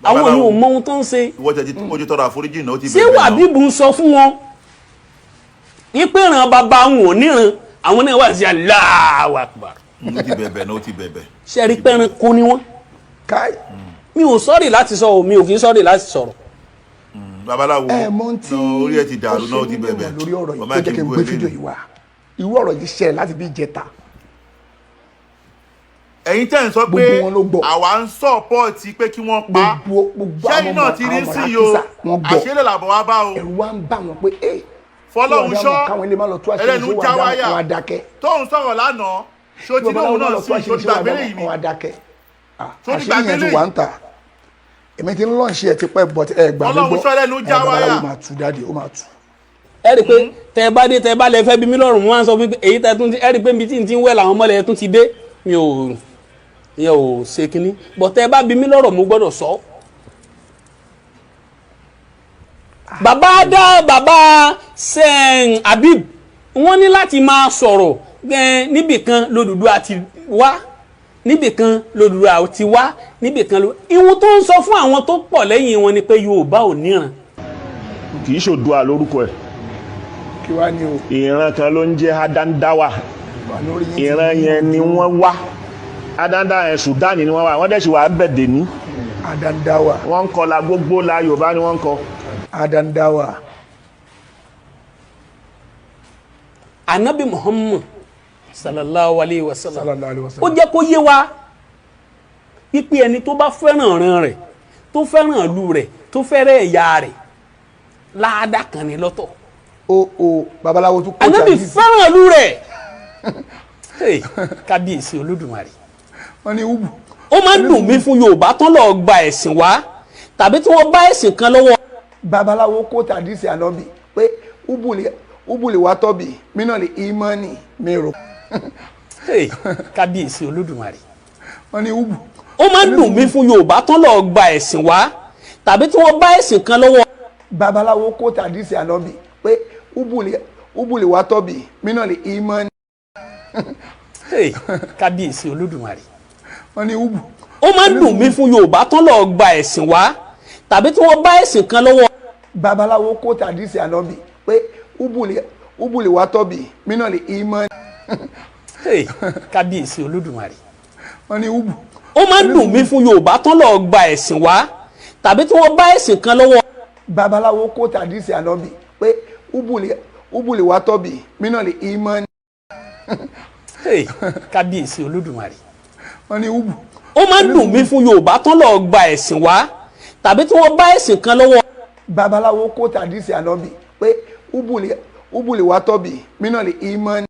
àwọn yẹn ò mọ ohun tó ń ṣe. Ìwọ tẹ ti ojú tọrọ àforíjì náà, ó ti Ṣé bẹ̀bẹ̀ náà. Wàbíbù ń sọ fún wọn wípé ìran bàbá wọn ò níran, àwọn náà wà sí Allahu Akbar. Ó ti bẹ̀bẹ̀ náà, ó ti bẹ̀bẹ̀. Ṣe rí pẹ́ran kó ni wọ́n? Káì. Mi ò sorry láti sọ o, mi ò kì í sorry láti sọ̀rọ̀. Babaláwo Ẹ mọ tí náà, orí ẹ ti dàrú náà, ó ti ṣe mí bẹ̀bẹ̀. lórí ọ̀rọ̀ yìí Bàbá tó jẹ́ kí n bú gbé ẹ fídíò lẹ́nu. yìí wá, irú ọ̀rọ̀ yìí ṣẹlẹ̀ láti bí ìjẹta. Ẹ̀yin tẹ́ ń sọ pé Gbogbo wọn ló gbọ́. àwa ń support pé kí wọ́n pa Gbogbo sẹ́yìn àwọn náà ọmọ ti rí àwọn sí ọmọ yìí o. Rákísà, wọ́n gbọ́. Àṣírí làbọ̀ wá bá o. Ẹ̀rù wa ń bà wọ́n pé ẹ Fọlọ́run ṣọ́ káwọn ilé má lọ tú àṣírí ẹlẹ́nu ṣé wàá já dámọ̀ wáyà wọn á dákẹ́. Tóun sọ̀rọ̀ lánàá, ṣó ti lóun náà sí, ṣó ti gbàgbé lẹ́yìn ni? Wọn á dákẹ́. Ṣó ti Àṣírí gbàgbé yẹn ti lẹ́yìn? wà ń tà. Èmi ti ń lọ́ọ̀ṣì ẹ̀ tipẹ́, but ẹ gbà mí Ọlọ́run gbọ́. ṣọ́ ẹlẹ́nu já Ẹ babaláwo wáyà. máa tú dáàdì, ó máa tú. Ẹ rí i pé tẹ ẹ bá dé, tẹ ẹ bá lẹ fẹ́ bí mi lọ́rùn, mo máa ń sọ fún mi pé èyí tẹ tún ti, ẹ rí i pé ibi tí n ti ń wẹ̀ làwọn mọ́lẹ̀ tún ti dé. Mi ò yẹ ò ṣe kínní bọ̀, tẹ ẹ bá bí mi lọ́rọ̀, mo gbọ́dọ̀ sọ. Bàbá dá bàbá sẹ́ẹ̀n Habib, wọ́n ní láti máa sọ̀rọ̀ níbìkan lódùdú àti wá, níbìkan lódùdú àti wá, níbìkan ló ìwọ̀n tó ń sọ fún àwọn tó pọ̀ lẹ́yìn wọn ni pé Yorùbá ò níran. Kì í ṣòdua lórúkọ ẹ̀. Kí wàá ní o? Ìran kan ló ń jẹ́ Adandawa. Wà lórí yín ti Ìran yẹn ni wọ́n wá. Adandawa yẹn, Sudan ni wọ́n wá, wọ́n dẹ̀ sì wà bẹ̀ dè ní. Adandawa. Wọ́n ń kọ la gbogbo la Yorùbá ni wọ́n ń kọ. Adandawa. Anabi Muhammad sallallahu alayhi wa sallam, sallallahu alayhi wa ó sallam, jẹ́ kó yé wa wípé ẹni tó bá fẹ́ràn ọ̀ràn rẹ̀, tó fẹ́ràn ìlú rẹ̀, tó fẹ́ràn ẹ̀yà rẹ̀, láàdá kan ní lọ́tọ̀. O babaláwo tún kó Anabi Chinese. fẹ́ràn ìlú rẹ̀. Hey, kábíyèsí Olódùmarè. Wọ́n ní ubu. Ó máa ń dùn mí fún Yorùbá tán lọ́ọ́ gba ẹ̀sìn wá tàbí tí wọ́n bá ẹ̀sìn kan lọ́wọ́. Babaláwo kó tàdísì ànábì pé ubuli ubuli wa tọ́bì mínà lè ìmọ̀ọ́nì mi rò. Hey, kábíyèsí Olódùmarè. Wọ́n ní ubu. Ó máa ń dùn mí fún Yorùbá tán lọ́ọ́ gba ẹ̀sìn wá tàbí tí wọ́n bá ẹ̀sìn kan lọ́wọ́. Babaláwo kó tàdísì ànábì pé ubuli ubuli wa tọ́bì mínà lè ìmọ̀ọ́nì. Hey, kábíyèsí Olódùmarè. Wọ́n ní ubu. Ó máa ń dùn mí fún Yorùbá tán lọ́ọ́ gba ẹ̀sìn wá tàbí tí wọ́n bá ẹ̀sìn kan lọ́wọ́. Babaláwo kó tàdísì ànábì pé ubuli ubuli wa tọ́bì mínà lè ìmọ̀ọ́nì. Hey, kábíyèsí Olódùmarè. Wọ́n ní ubu. Ó máa ń dùn mí fún Yorùbá tán lọ́ọ́ gba ẹ̀sìn wá tàbí tí wọ́n bá ẹ̀sìn kan lọ́wọ́. Babaláwo kó tàdísì ànábì pé ubùlì wa tọ́bì mínà lè ìmọ̀ ni. Hey, kábíyèsí olódùmarè. Wọ́n ní ubu. Ó máa ń dùn mí fún Yorùbá tán lọ́ọ́ gba ẹ̀sìn wá tàbí tí wọ́n bá ẹ̀sìn kan lọ́wọ́. Babaláwo kó tàdísì ànábì pé ubùlì wa tọ́bì mínà lè ìmọ̀ ni.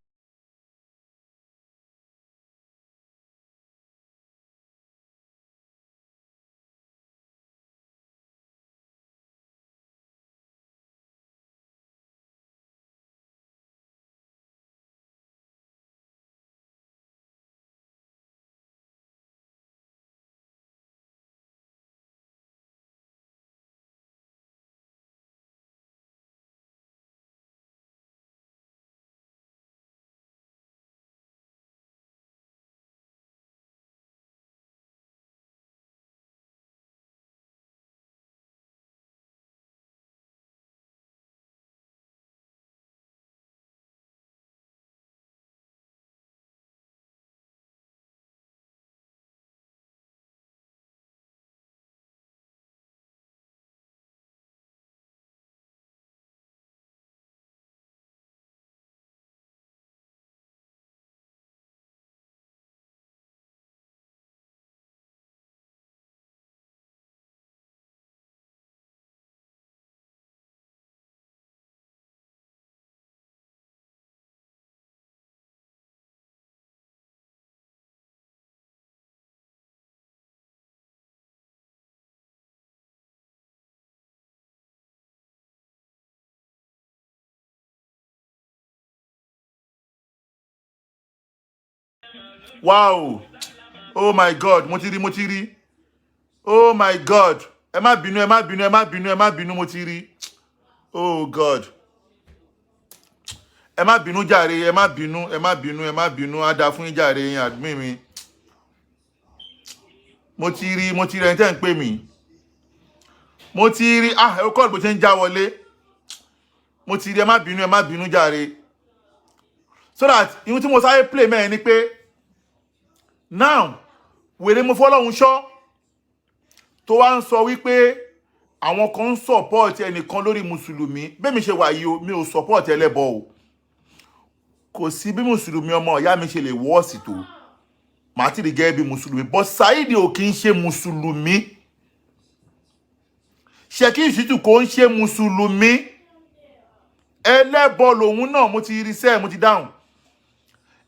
Wow, oh my God, mo ti rí, mo ti rí. Oh my God, ẹ má bínú, ẹ má bínú, ẹ má bínú, ẹ má bínú, mo ti rí. Oh God, ẹ má bínú jàre, ẹ má bínú, ẹ má bínú, ẹ má bínú. Á dáa fún yín jàre, yín admin mi. Mo ti rí, mo ti rí ẹni tẹ́ ń pè mí. Mo ti rí. Ah, ẹ kọ́ bó ṣe ń já wọlé. Mo ti rí, ẹ má bínú, ẹ má bínú jàre. So that ihun tí mo sáré play mẹ́rin ni pé now wèrè mo fọlọ́hun ṣọ́ tó wá ń sọ wípé àwọn kan ń support ẹnìkan lórí mùsùlùmí. Bẹ́ẹ̀ mi ṣe wà yìí o, mi ò support ẹlẹ́bọ o. Kò sí bí mùsùlùmí ọmọ ìyá mi ṣe lè wọ́ọ̀sì tó, màá ti rí gẹ́gẹ́ bí mùsùlùmí. But Saheed ò kì í ṣe mùsùlùmí, Ṣèkí Ṣítù kò ń ṣe mùsùlùmí, ẹlẹ́bọ lòun náà. Mo ti rí sẹ́ẹ̀, mo ti dáhùn.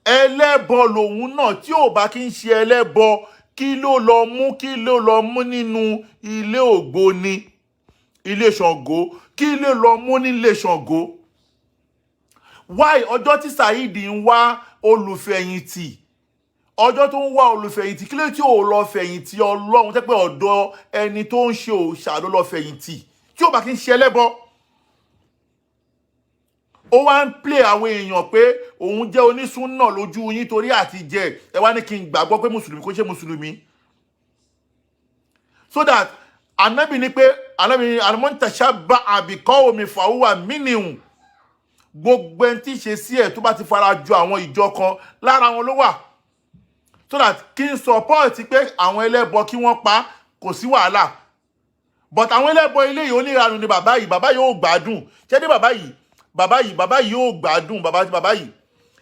Ẹlẹ́bọ lòun náà. Tí ò bá kí ń ṣe ẹlẹ́bọ, kí ló lọ mú, kí ló lọ mú nínú ilé ògbóni, ilé Ṣàngó? Kí ló lọ mú nílé Ṣàngó? Why? Ọjọ́ tí Saheed ń wá olùfẹ̀yìntì, ọjọ́ tó ń wá olùfẹ̀yìntì, kí ló tí ò lọ fẹ̀yìntì Ọlọ́run, tẹ́ pé ọ̀dọ̀ ẹni tó ń ṣe òòṣà ló lọ fẹ̀yìntì, tí ò bá kí ń ṣe ẹlẹ́bọ? Ó wá ń play àwọn èèyàn pé òun jẹ́ onísúnà lójú yín torí àti jẹ. Ẹ wá ní kí n gbàgbọ́ pé mùsùlùmí kò ṣe mùsùlùmí. So that anabi ni pé anabi ni man tashabbaha bi qawmin fahuwa minhum. Gbogbo ẹni tí ṣe sí ẹ tó bá ti fara jọ àwọn ìjọ kan, lára wọn ló wà. So that kí n support pé àwọn ẹlẹ́bọ kí wọ́n pa, kò sí wàhálà. But àwọn ẹlẹ́bọ ilé yìí, oníranù ni bàbá yìí. Bàbá yìí ò gbádùn. Ṣé ní bàbá yìí, bàbá yìí, bàbá yìí ò gbádùn. Bàbá, bàbá yìí,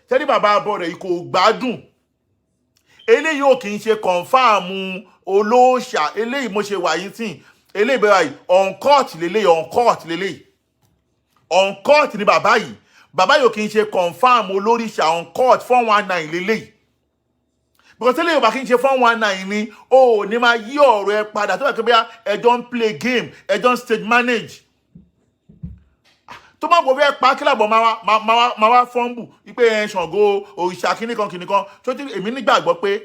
ṣé ní bàbá abọ́ rẹ̀ yìí kò gbádùn. Eléyìí ò kì í ṣe confam olóòṣà. Eléyìí, mo ṣe wà yìí tì, eléyìí bẹ́ẹ̀ yìí, on court lélẹ́yìí, on court lélẹ́yìí, on court ni bàbá yìí. Bàbá yìí ò kì í ṣe confam olóríṣà, on court 419 lélẹ́yìí. Because eléyìí ò bá kí n ṣe 419 ni, o ò ní máa yí ọ̀rọ̀ ẹ padà tó bá kí bóyá ẹjọ́ ń play game, ẹjọ́ ń stage manage. Tó má bọ̀ fẹ́ pa kílàbọ̀, máa wá fọ́nbù wípé ẹ Ṣàngó òrìṣà kìnnìkan kìnnìkan tó ti. Èmi nígbàgbọ́ pé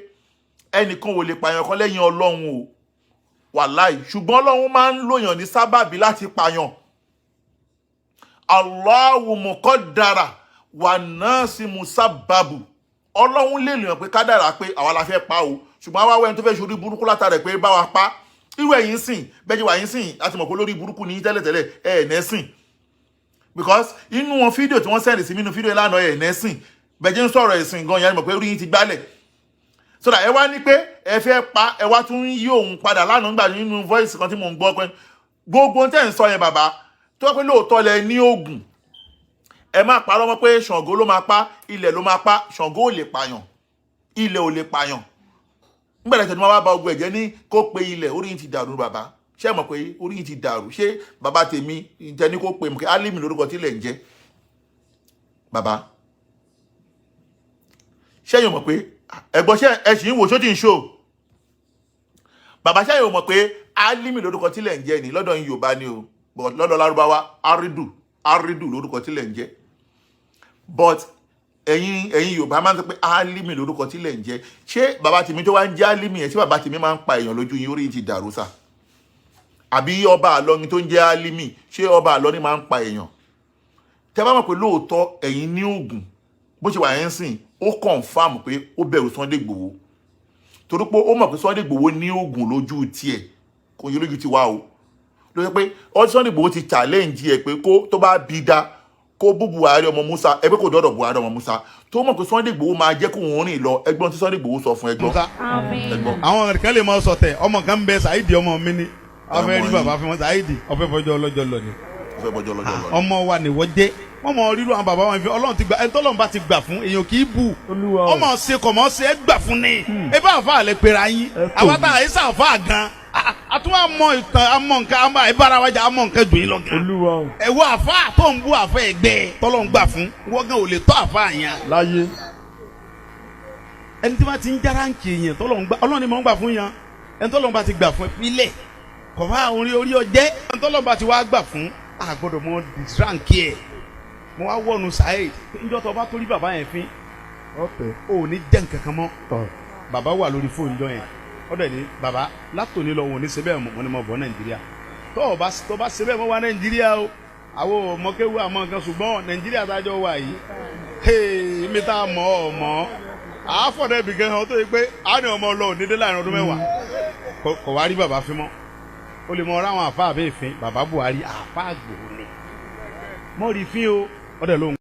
ẹnìkan ò lè pààyàn kan lẹ́yìn Ọlọ́run o, wàláì. Ṣùgbọ́n Ọlọ́run máa ń lòyàn ní sábàbí láti pààyàn. Allahu muqaddara wà náà sí musababu. Ọlọ́run lè lèèyàn pé kádàrá pé àwa la fẹ́ pa o, ṣùgbọ́n àwa wẹ́n tó fẹ́ ṣorí burúkú látara ẹ̀ pé bá wa pa. Irú ẹ̀yin sìn bẹ́ẹ̀ wà yín sìn láti mọ̀ pé lórí burúkú ní tẹ́lẹ̀tẹ́lẹ̀ ẹ̀ nẹ́sìn, because inú wọn fídíò tí wọ́n send sí mi, inú fídíò ìlànà ẹ̀ nẹ́sìn bẹ́ẹ̀ jẹ́ ń sọ̀rọ̀ ẹ̀sìn gan yẹn, mọ̀ pé orí yín ti gbálẹ̀. So that ẹ wá ní pé ẹ fẹ́ pa, ẹ wá tún yí òun padà lánàá nígbà nínú voice kan tí mò ń gbọ́ pé Gbogbo ohun tẹ́ ń sọ yẹn, bàbá, tó wá pé lóòótọ́ lẹ ní oògùn, ẹ má parọ́ mọ́ pé Ṣàngó ló máa pa, ilẹ̀ ló máa pa. Ṣàngó ò lè pààyàn, ilẹ̀ ò lè pààyàn. Nígbà tí wọ́n bá ba ogun ẹ̀jẹ̀ ní kó pe ilẹ̀, orí yìí ti dàrú. Bàbá, ṣé ẹ mọ̀ pé orí yìí ti dàrú? Ṣé bàbá tèmi tẹni kó pe mọ̀ kí Álímì lórúkọ tí ilẹ̀ ń jẹ́? Bàbá, ṣé ẹ̀yin mọ̀ pé ẹ̀gbọ́n, ṣé ẹ sì ń wò, ṣó tí ń ṣó? Bàbá, ṣé ẹ̀yin mọ̀ pé Álímì lórúkọ tí ilẹ̀ ń jẹ́ ni lọ́dọ̀ yín Yorùbá ni o, but lọ́dọ̀ Lárúbáwá, Árídù, Árídù lórúkọ tí ilẹ̀ ń jẹ́. But ẹ̀yin Yorùbá máa ń sọ pé Álímì lórúkọ tí ilẹ̀ ń jẹ́. Ṣé bàbá tèmi tó wá ń jẹ́ Álímì yẹn, ṣé bàbá tèmi máa ń pa èèyàn lójú yín? Orí yín ti dàrú sà. Àbí ọba Àlọrin tó ń jẹ́ Álímì, ṣé ọba Àlọrin máa ń pa èèyàn? Tẹ bá mọ̀ pé lóòótọ́ ẹ̀yin ní oògùn, bó ṣe wà yẹn ń sìn, ó confirm pé ó bẹ̀rù Sunday Igboho, torí pé ó mọ̀ pé Sunday Igboho ní oògùn lójú tiẹ̀, kò yẹ lójú tiwa o. Ló yẹ pé ọ Sunday Igboho ti challenge ẹ pé kó tó bá bí da kó bú Buhari ọmọ Musa, ẹ pé kò dọ́dọ̀ Buhari ọmọ Musa, tó mọ̀ pé Sunday Igboho máa jẹ́ kó òun rìn lọ. Ẹgbọ́n tí Sunday Igboho sọ fún, ẹgbọ́n, ẹgbọ́n. Àwọn kan lè máa sọtẹ, ọmọ kan ń bẹ, Saidi, ọmọ mi ni afẹ́ rí bàbá fún wọn. Saidi ọfẹ́ fọjọ́ ọlọ́jọ́ lọ ni. Ó fẹ́ bọ́jọ́ lọ́jọ́ lọ. Ọmọ wa ni wọ́n jẹ́, wọ́n mọ rírú àwọn bàbá wọn fi Ọlọ́run ti gbà. Ẹni tọ́lọ́run bá ti gbà fún, èèyàn kì í bù. Ọmọ ṣe kọ̀ mọ́ ṣe é gbà fún ni. Ẹ bá àfa àlẹ́ pera yín, àwa tá àyè sàfà gan, àtúwọ̀ àmọ́ ìtàn, àmọ́ nǹkan, àmọ́ ìbára wa jà, àmọ́ nǹkan jù yín lọ gan. Ẹ wo àfa tó ń bú àfa ẹgbẹ́ tọ́lọ́run gbà fún, wọ́n gan ò lè tọ́ àfa yẹn láyé. Ẹni tí wọ́n ti ń járáǹkì èèyàn tọ́lọ́run gbà, Ọlọ́run ni mò ń gbà fún yẹn. Ẹni tọ́lọ́run bá ti gbà fún ẹ filẹ̀ kọ̀fà orí orí ọjẹ́. Ẹni tọ́lọ́run bá ti wá gbà fún, a gbọ́dọ̀ mọ disrank ẹ̀. Mo wá wọ̀nù Saheed, níjọ́ tó bá torí bàbá yẹn fín, o ò ní jẹ́ nǹkan kan mọ́. Bàbá wà lórí fóònù jọ yẹn, ọ̀dọ̀ ní bàbá látòní lọ, wọn ò ní ṣe bẹ́ẹ̀ mọ́. Ni mo bọ̀ Nàìjíríà, tó o bá tó bá ṣe bẹ́ẹ̀ mọ́ wá Nàìjíríà o. Àwọn ò mọ̀kéwu àmọ́ nǹkan, ṣùgbọ́n Nàìjíríà tá a jọ wà yìí, hey, mi tá a mọ̀ ọ́ mọ̀ àáfọ̀dọ̀ ibì kan hàn tó yẹ pé a ní ọmọ ọlọ́ọ̀ ní dé láàrin ọdún 10. Kò wá rí bàbá fi mọ́. Ó lè mọ ọ̀rọ̀ àwọn àfa àbẹ́ ìfín. Bàbá Buhari àfa àgbò ni mọ́ rí fín o, ọ̀dẹ̀ ló ń.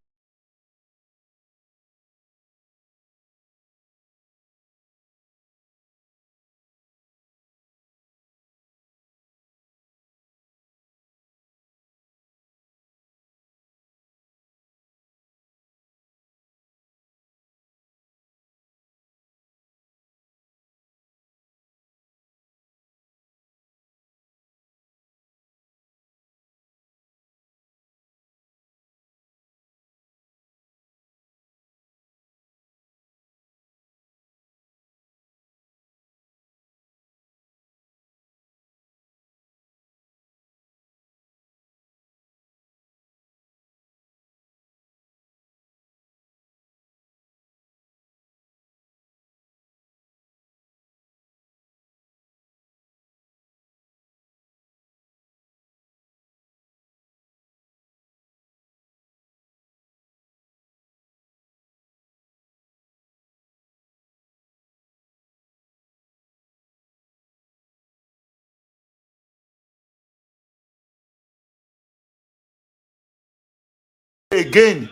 Again,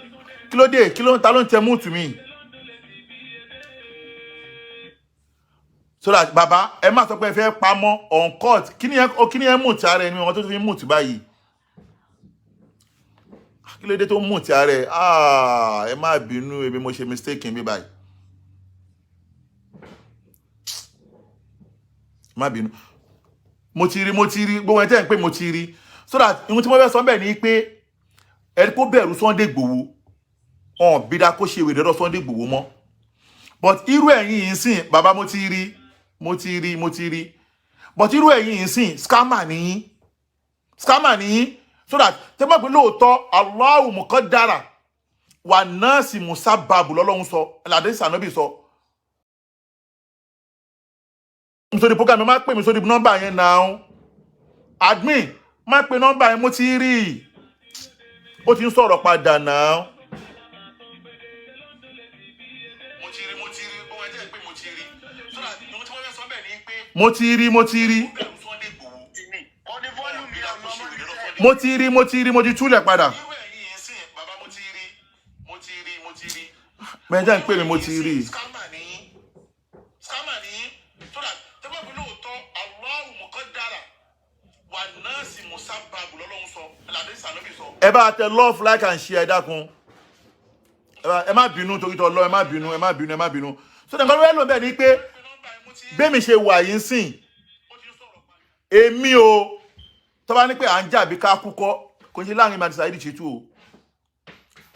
kí ló dé? Kí ló ń ta ló ń tẹ mute mi? So that bàbá, ẹ má sọ pé ẹ fẹ́ pamọ́ on court. Kí ni ẹ, kí ni ẹ mute ara ẹni wọn tó fi mute báyìí? Kí ló dé tó mute ara ẹ? Ah, ẹ má bínú, èmi mo ṣe mistake mi báyìí, má bínú. Mo ti rí, mo ti rí gbogbo ẹ tẹ́ ń pé, mo ti rí. So that ihun tí mo fẹ́ sọ bẹ́ẹ̀ ni pé ẹni kó bẹ̀rù Sunday Igboho ọ̀n bídá kó ṣe wèrè lọ́dọ̀ Sunday Igboho mọ́. But irú ẹ̀yin yìí ń sìn, bàbá, mo ti rí, mo ti rí, mo ti rí. But irú ẹ̀yin yìí ń sìn, scammer nìyí, scammer nìyí. So that tẹ́ mọ̀ pé lóòótọ́ Allahu muqaddara wà nọ́ọ̀sì musababu lọ́lọ́run sọ, làdé sànọ́bì sọ. Mi sórí program, má pè mí sórí nọ́mbà yẹn náà. Admin, má pè nọ́mbà yẹn. Mo ti rí i, ó ti ń sọ̀rọ̀ padà náà. Mo ti rí, mo ti rí gbogbo ẹ jẹ́ pé mo ti rí. So that ohun tí wọ́n fẹ́ sọ bẹ́ẹ̀ ni pé mo ti rí, mo ti rí, mo ti rí, mo ti rí, mo ti túlẹ̀ padà. Bẹ́ẹ̀ jẹ́ ń pè mí, mo ti rí i. Wà nọ́ọ̀sì musababu lọ́lọ́run sọ làdé sànọ́bì sọ. Ẹ bá tẹ love, like and share. Ẹ dákun, ẹ má bínú torí tọ lọ, ẹ má bínú, ẹ má bínú, ẹ má bínú. So nǹkan tó fẹ́ lò bẹ́ẹ̀ ni pé bẹ́ẹ̀ mi ṣe wà yìí ń sìn, èmi o, tó bá ní pé à ń jà bí ká kú kọ́, kò ń ṣe láàrin èmi àti Saheed Shittu o,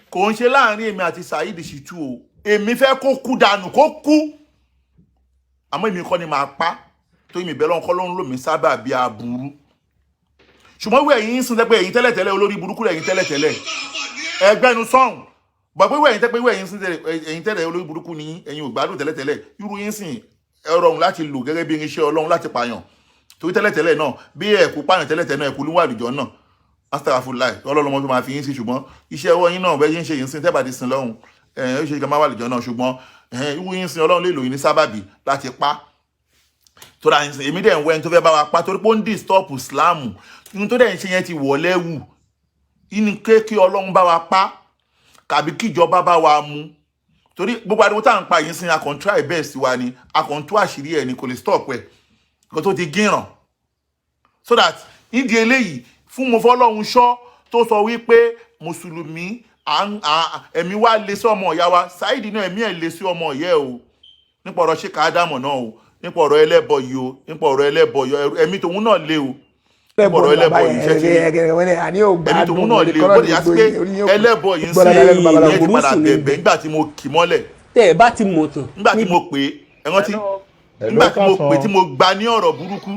kò ń ṣe láàrin èmi àti Saheed Shittu o. Èmi fẹ́ kó kú dànù, kó kú, àmọ́ èmi kọ́ ni màá pa, torí mi bẹ́ẹ̀ lọ́n kọ́ ló ń lò mí sábà bí aburú. Ṣùgbọ́n wíwẹ̀ yín ń sin tẹ́pẹ́ ẹ̀yin tẹ́lẹ̀tẹ́lẹ̀, olórí burúkú lẹ̀yin tẹ́lẹ̀tẹ́lẹ̀, ẹgbẹ́nu sọ̀hún bọ̀ pé wíwẹ̀ yín tẹ́pẹ́, wíwẹ̀ yín sin tẹ́lẹ̀, ẹ̀yin tẹ́lẹ̀ olórí burúkú ni yín, ẹ̀yin ò gbádùn tẹ́lẹ̀tẹ́lẹ̀. Irú yín sìn ẹ rọrùn láti lò gẹ́gẹ́ bí irinṣẹ́ Ọlọ́run láti pààyàn, torí tẹ́lẹ̀tẹ́lẹ̀ náà bí ẹ̀kú pààyàn tẹ́lẹ̀tẹ́lẹ̀ náà, ẹ̀kú níwà àlùjọ náà, astagfirullah, Ọlọ́run ọmọ tó máa fi yín sí. Ṣùgbọ́n iṣẹ́ ọwọ́ yín náà bẹ́ẹ̀ yín ṣe yín sin tẹ́bà ti sin lọ́hùn ẹ̀, ó ṣe kí a máa wà àlùjọ náà. Ṣùgbọ́n irú yín sin, Ọlọ́run lè lò yín ní sábàbí láti pa tó ra yín sin. Èmi dẹ̀ ń wẹ́ni tó fẹ́ bá wa pa, torí pé ó ń disturb Islam. Ohun tó dẹ̀ ń ṣe yẹn ti wọ̀ lẹ́wù inú ké kí Ọlọ́run bá wa pa tàbí kíjọba bá wa mú, torí gbogbo ariwo tá à ń pa yìí sin, a kàn try best wa ni, a kàn tú àṣírí ẹ̀ ni, kò lè stop ẹ̀, nǹkan tó ti gíràn. So that nídìí eléyìí, fún mo fọlọ́run ṣọ́ tó sọ wípé mùsùlùmí ẹ̀mí wa lé sí ọmọ ìyá wa. Saheed náà, ẹ̀mí ẹ̀ lé sí ọmọ ìyá ẹ̀ o, nípa ọ̀rọ̀ Sheikh Ádámọ̀ náà o, nípa ọ̀rọ̀ ẹlẹ́bọ yìí o, nípa ọ̀rọ̀ ẹlẹ́bọ yìí, ẹ̀mí tòun náà lé o, nípa ọ̀rọ̀ ẹlẹ́bọ yìí ṣẹ́ ti ẹ̀mí tòun náà lé o. Bó ti yà sí pé ẹlẹ́bọ yìí ń sìn, ìyẹn ti padà bẹ̀bẹ̀ nígbà tí mo kì mọ́lẹ̀. Tẹ́ ẹ bá ti mọ̀ tán. Nígbà tí mo pè é, ẹ rántí nígbà tí mo pè, tí mo gba ní ọ̀rọ̀ burúkú,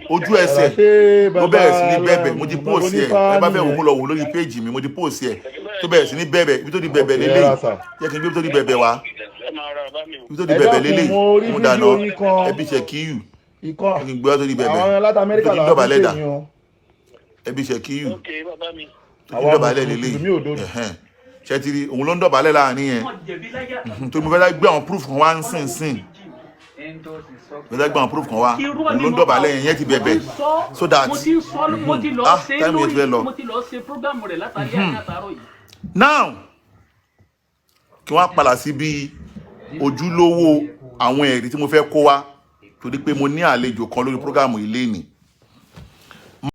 ojú ẹsẹ̀ ló bẹ̀rẹ̀ sí ní bẹ̀bẹ̀. Mo ti post ẹ̀, ẹ bá fẹ́ wò, kó lọ wò lórí péjì mi. Mo ti post ẹ̀ tó bẹ̀rẹ̀ sí ní bẹ̀bẹ̀. Ibi tó ti bẹ̀bẹ̀ lélẹ́yìí, jẹ́ kí n gbé ibi tó ti bẹ̀bẹ̀ wá, ibi tó ti Ẹ bẹ̀bẹ̀ dákun, lélẹ́yìí. mo rí Mo dáná fídíò yín kan. ẹbí ṣe kíyù Ikọ́ jẹ́ kí n gbé wá tó ti bẹ̀bẹ̀, àwọn láti ibi Amẹ́ríkà tó ti làwọn dọ̀bálẹ̀ tó dà ń pè yín o. Ẹbí ṣe kíyù tó ti Àwa dọ̀bálẹ̀ lélẹ́yìí. mùsùlùmí òdodo. Ẹ̀hẹ́n. Ṣé ti rí? Òun ló ń dọ̀bálẹ̀ láàrin yẹn, torí mo fẹ́ gbé àwọn proof kan wá ń sìn sìn, mo fẹ́ gbé àwọn proof kan wá. Irọ́ Òun ni ló ń mo dọ̀bálẹ̀ pa. yẹn, yẹn ti bẹ̀bẹ̀ so that Mo ti ń sọ, mo ti lọ ah, ṣe time yẹn ti fẹ́ lórí lọ. Mo ti lọ ṣe program rẹ̀ látàrí àtàárọ̀ yìí. Now, kí wọ́n á padà sí bí ojúlówó àwọn ẹ̀rí tí mo fẹ́ kó wá, torí pé mo ní àlejò kan lórí program yìí lénìí.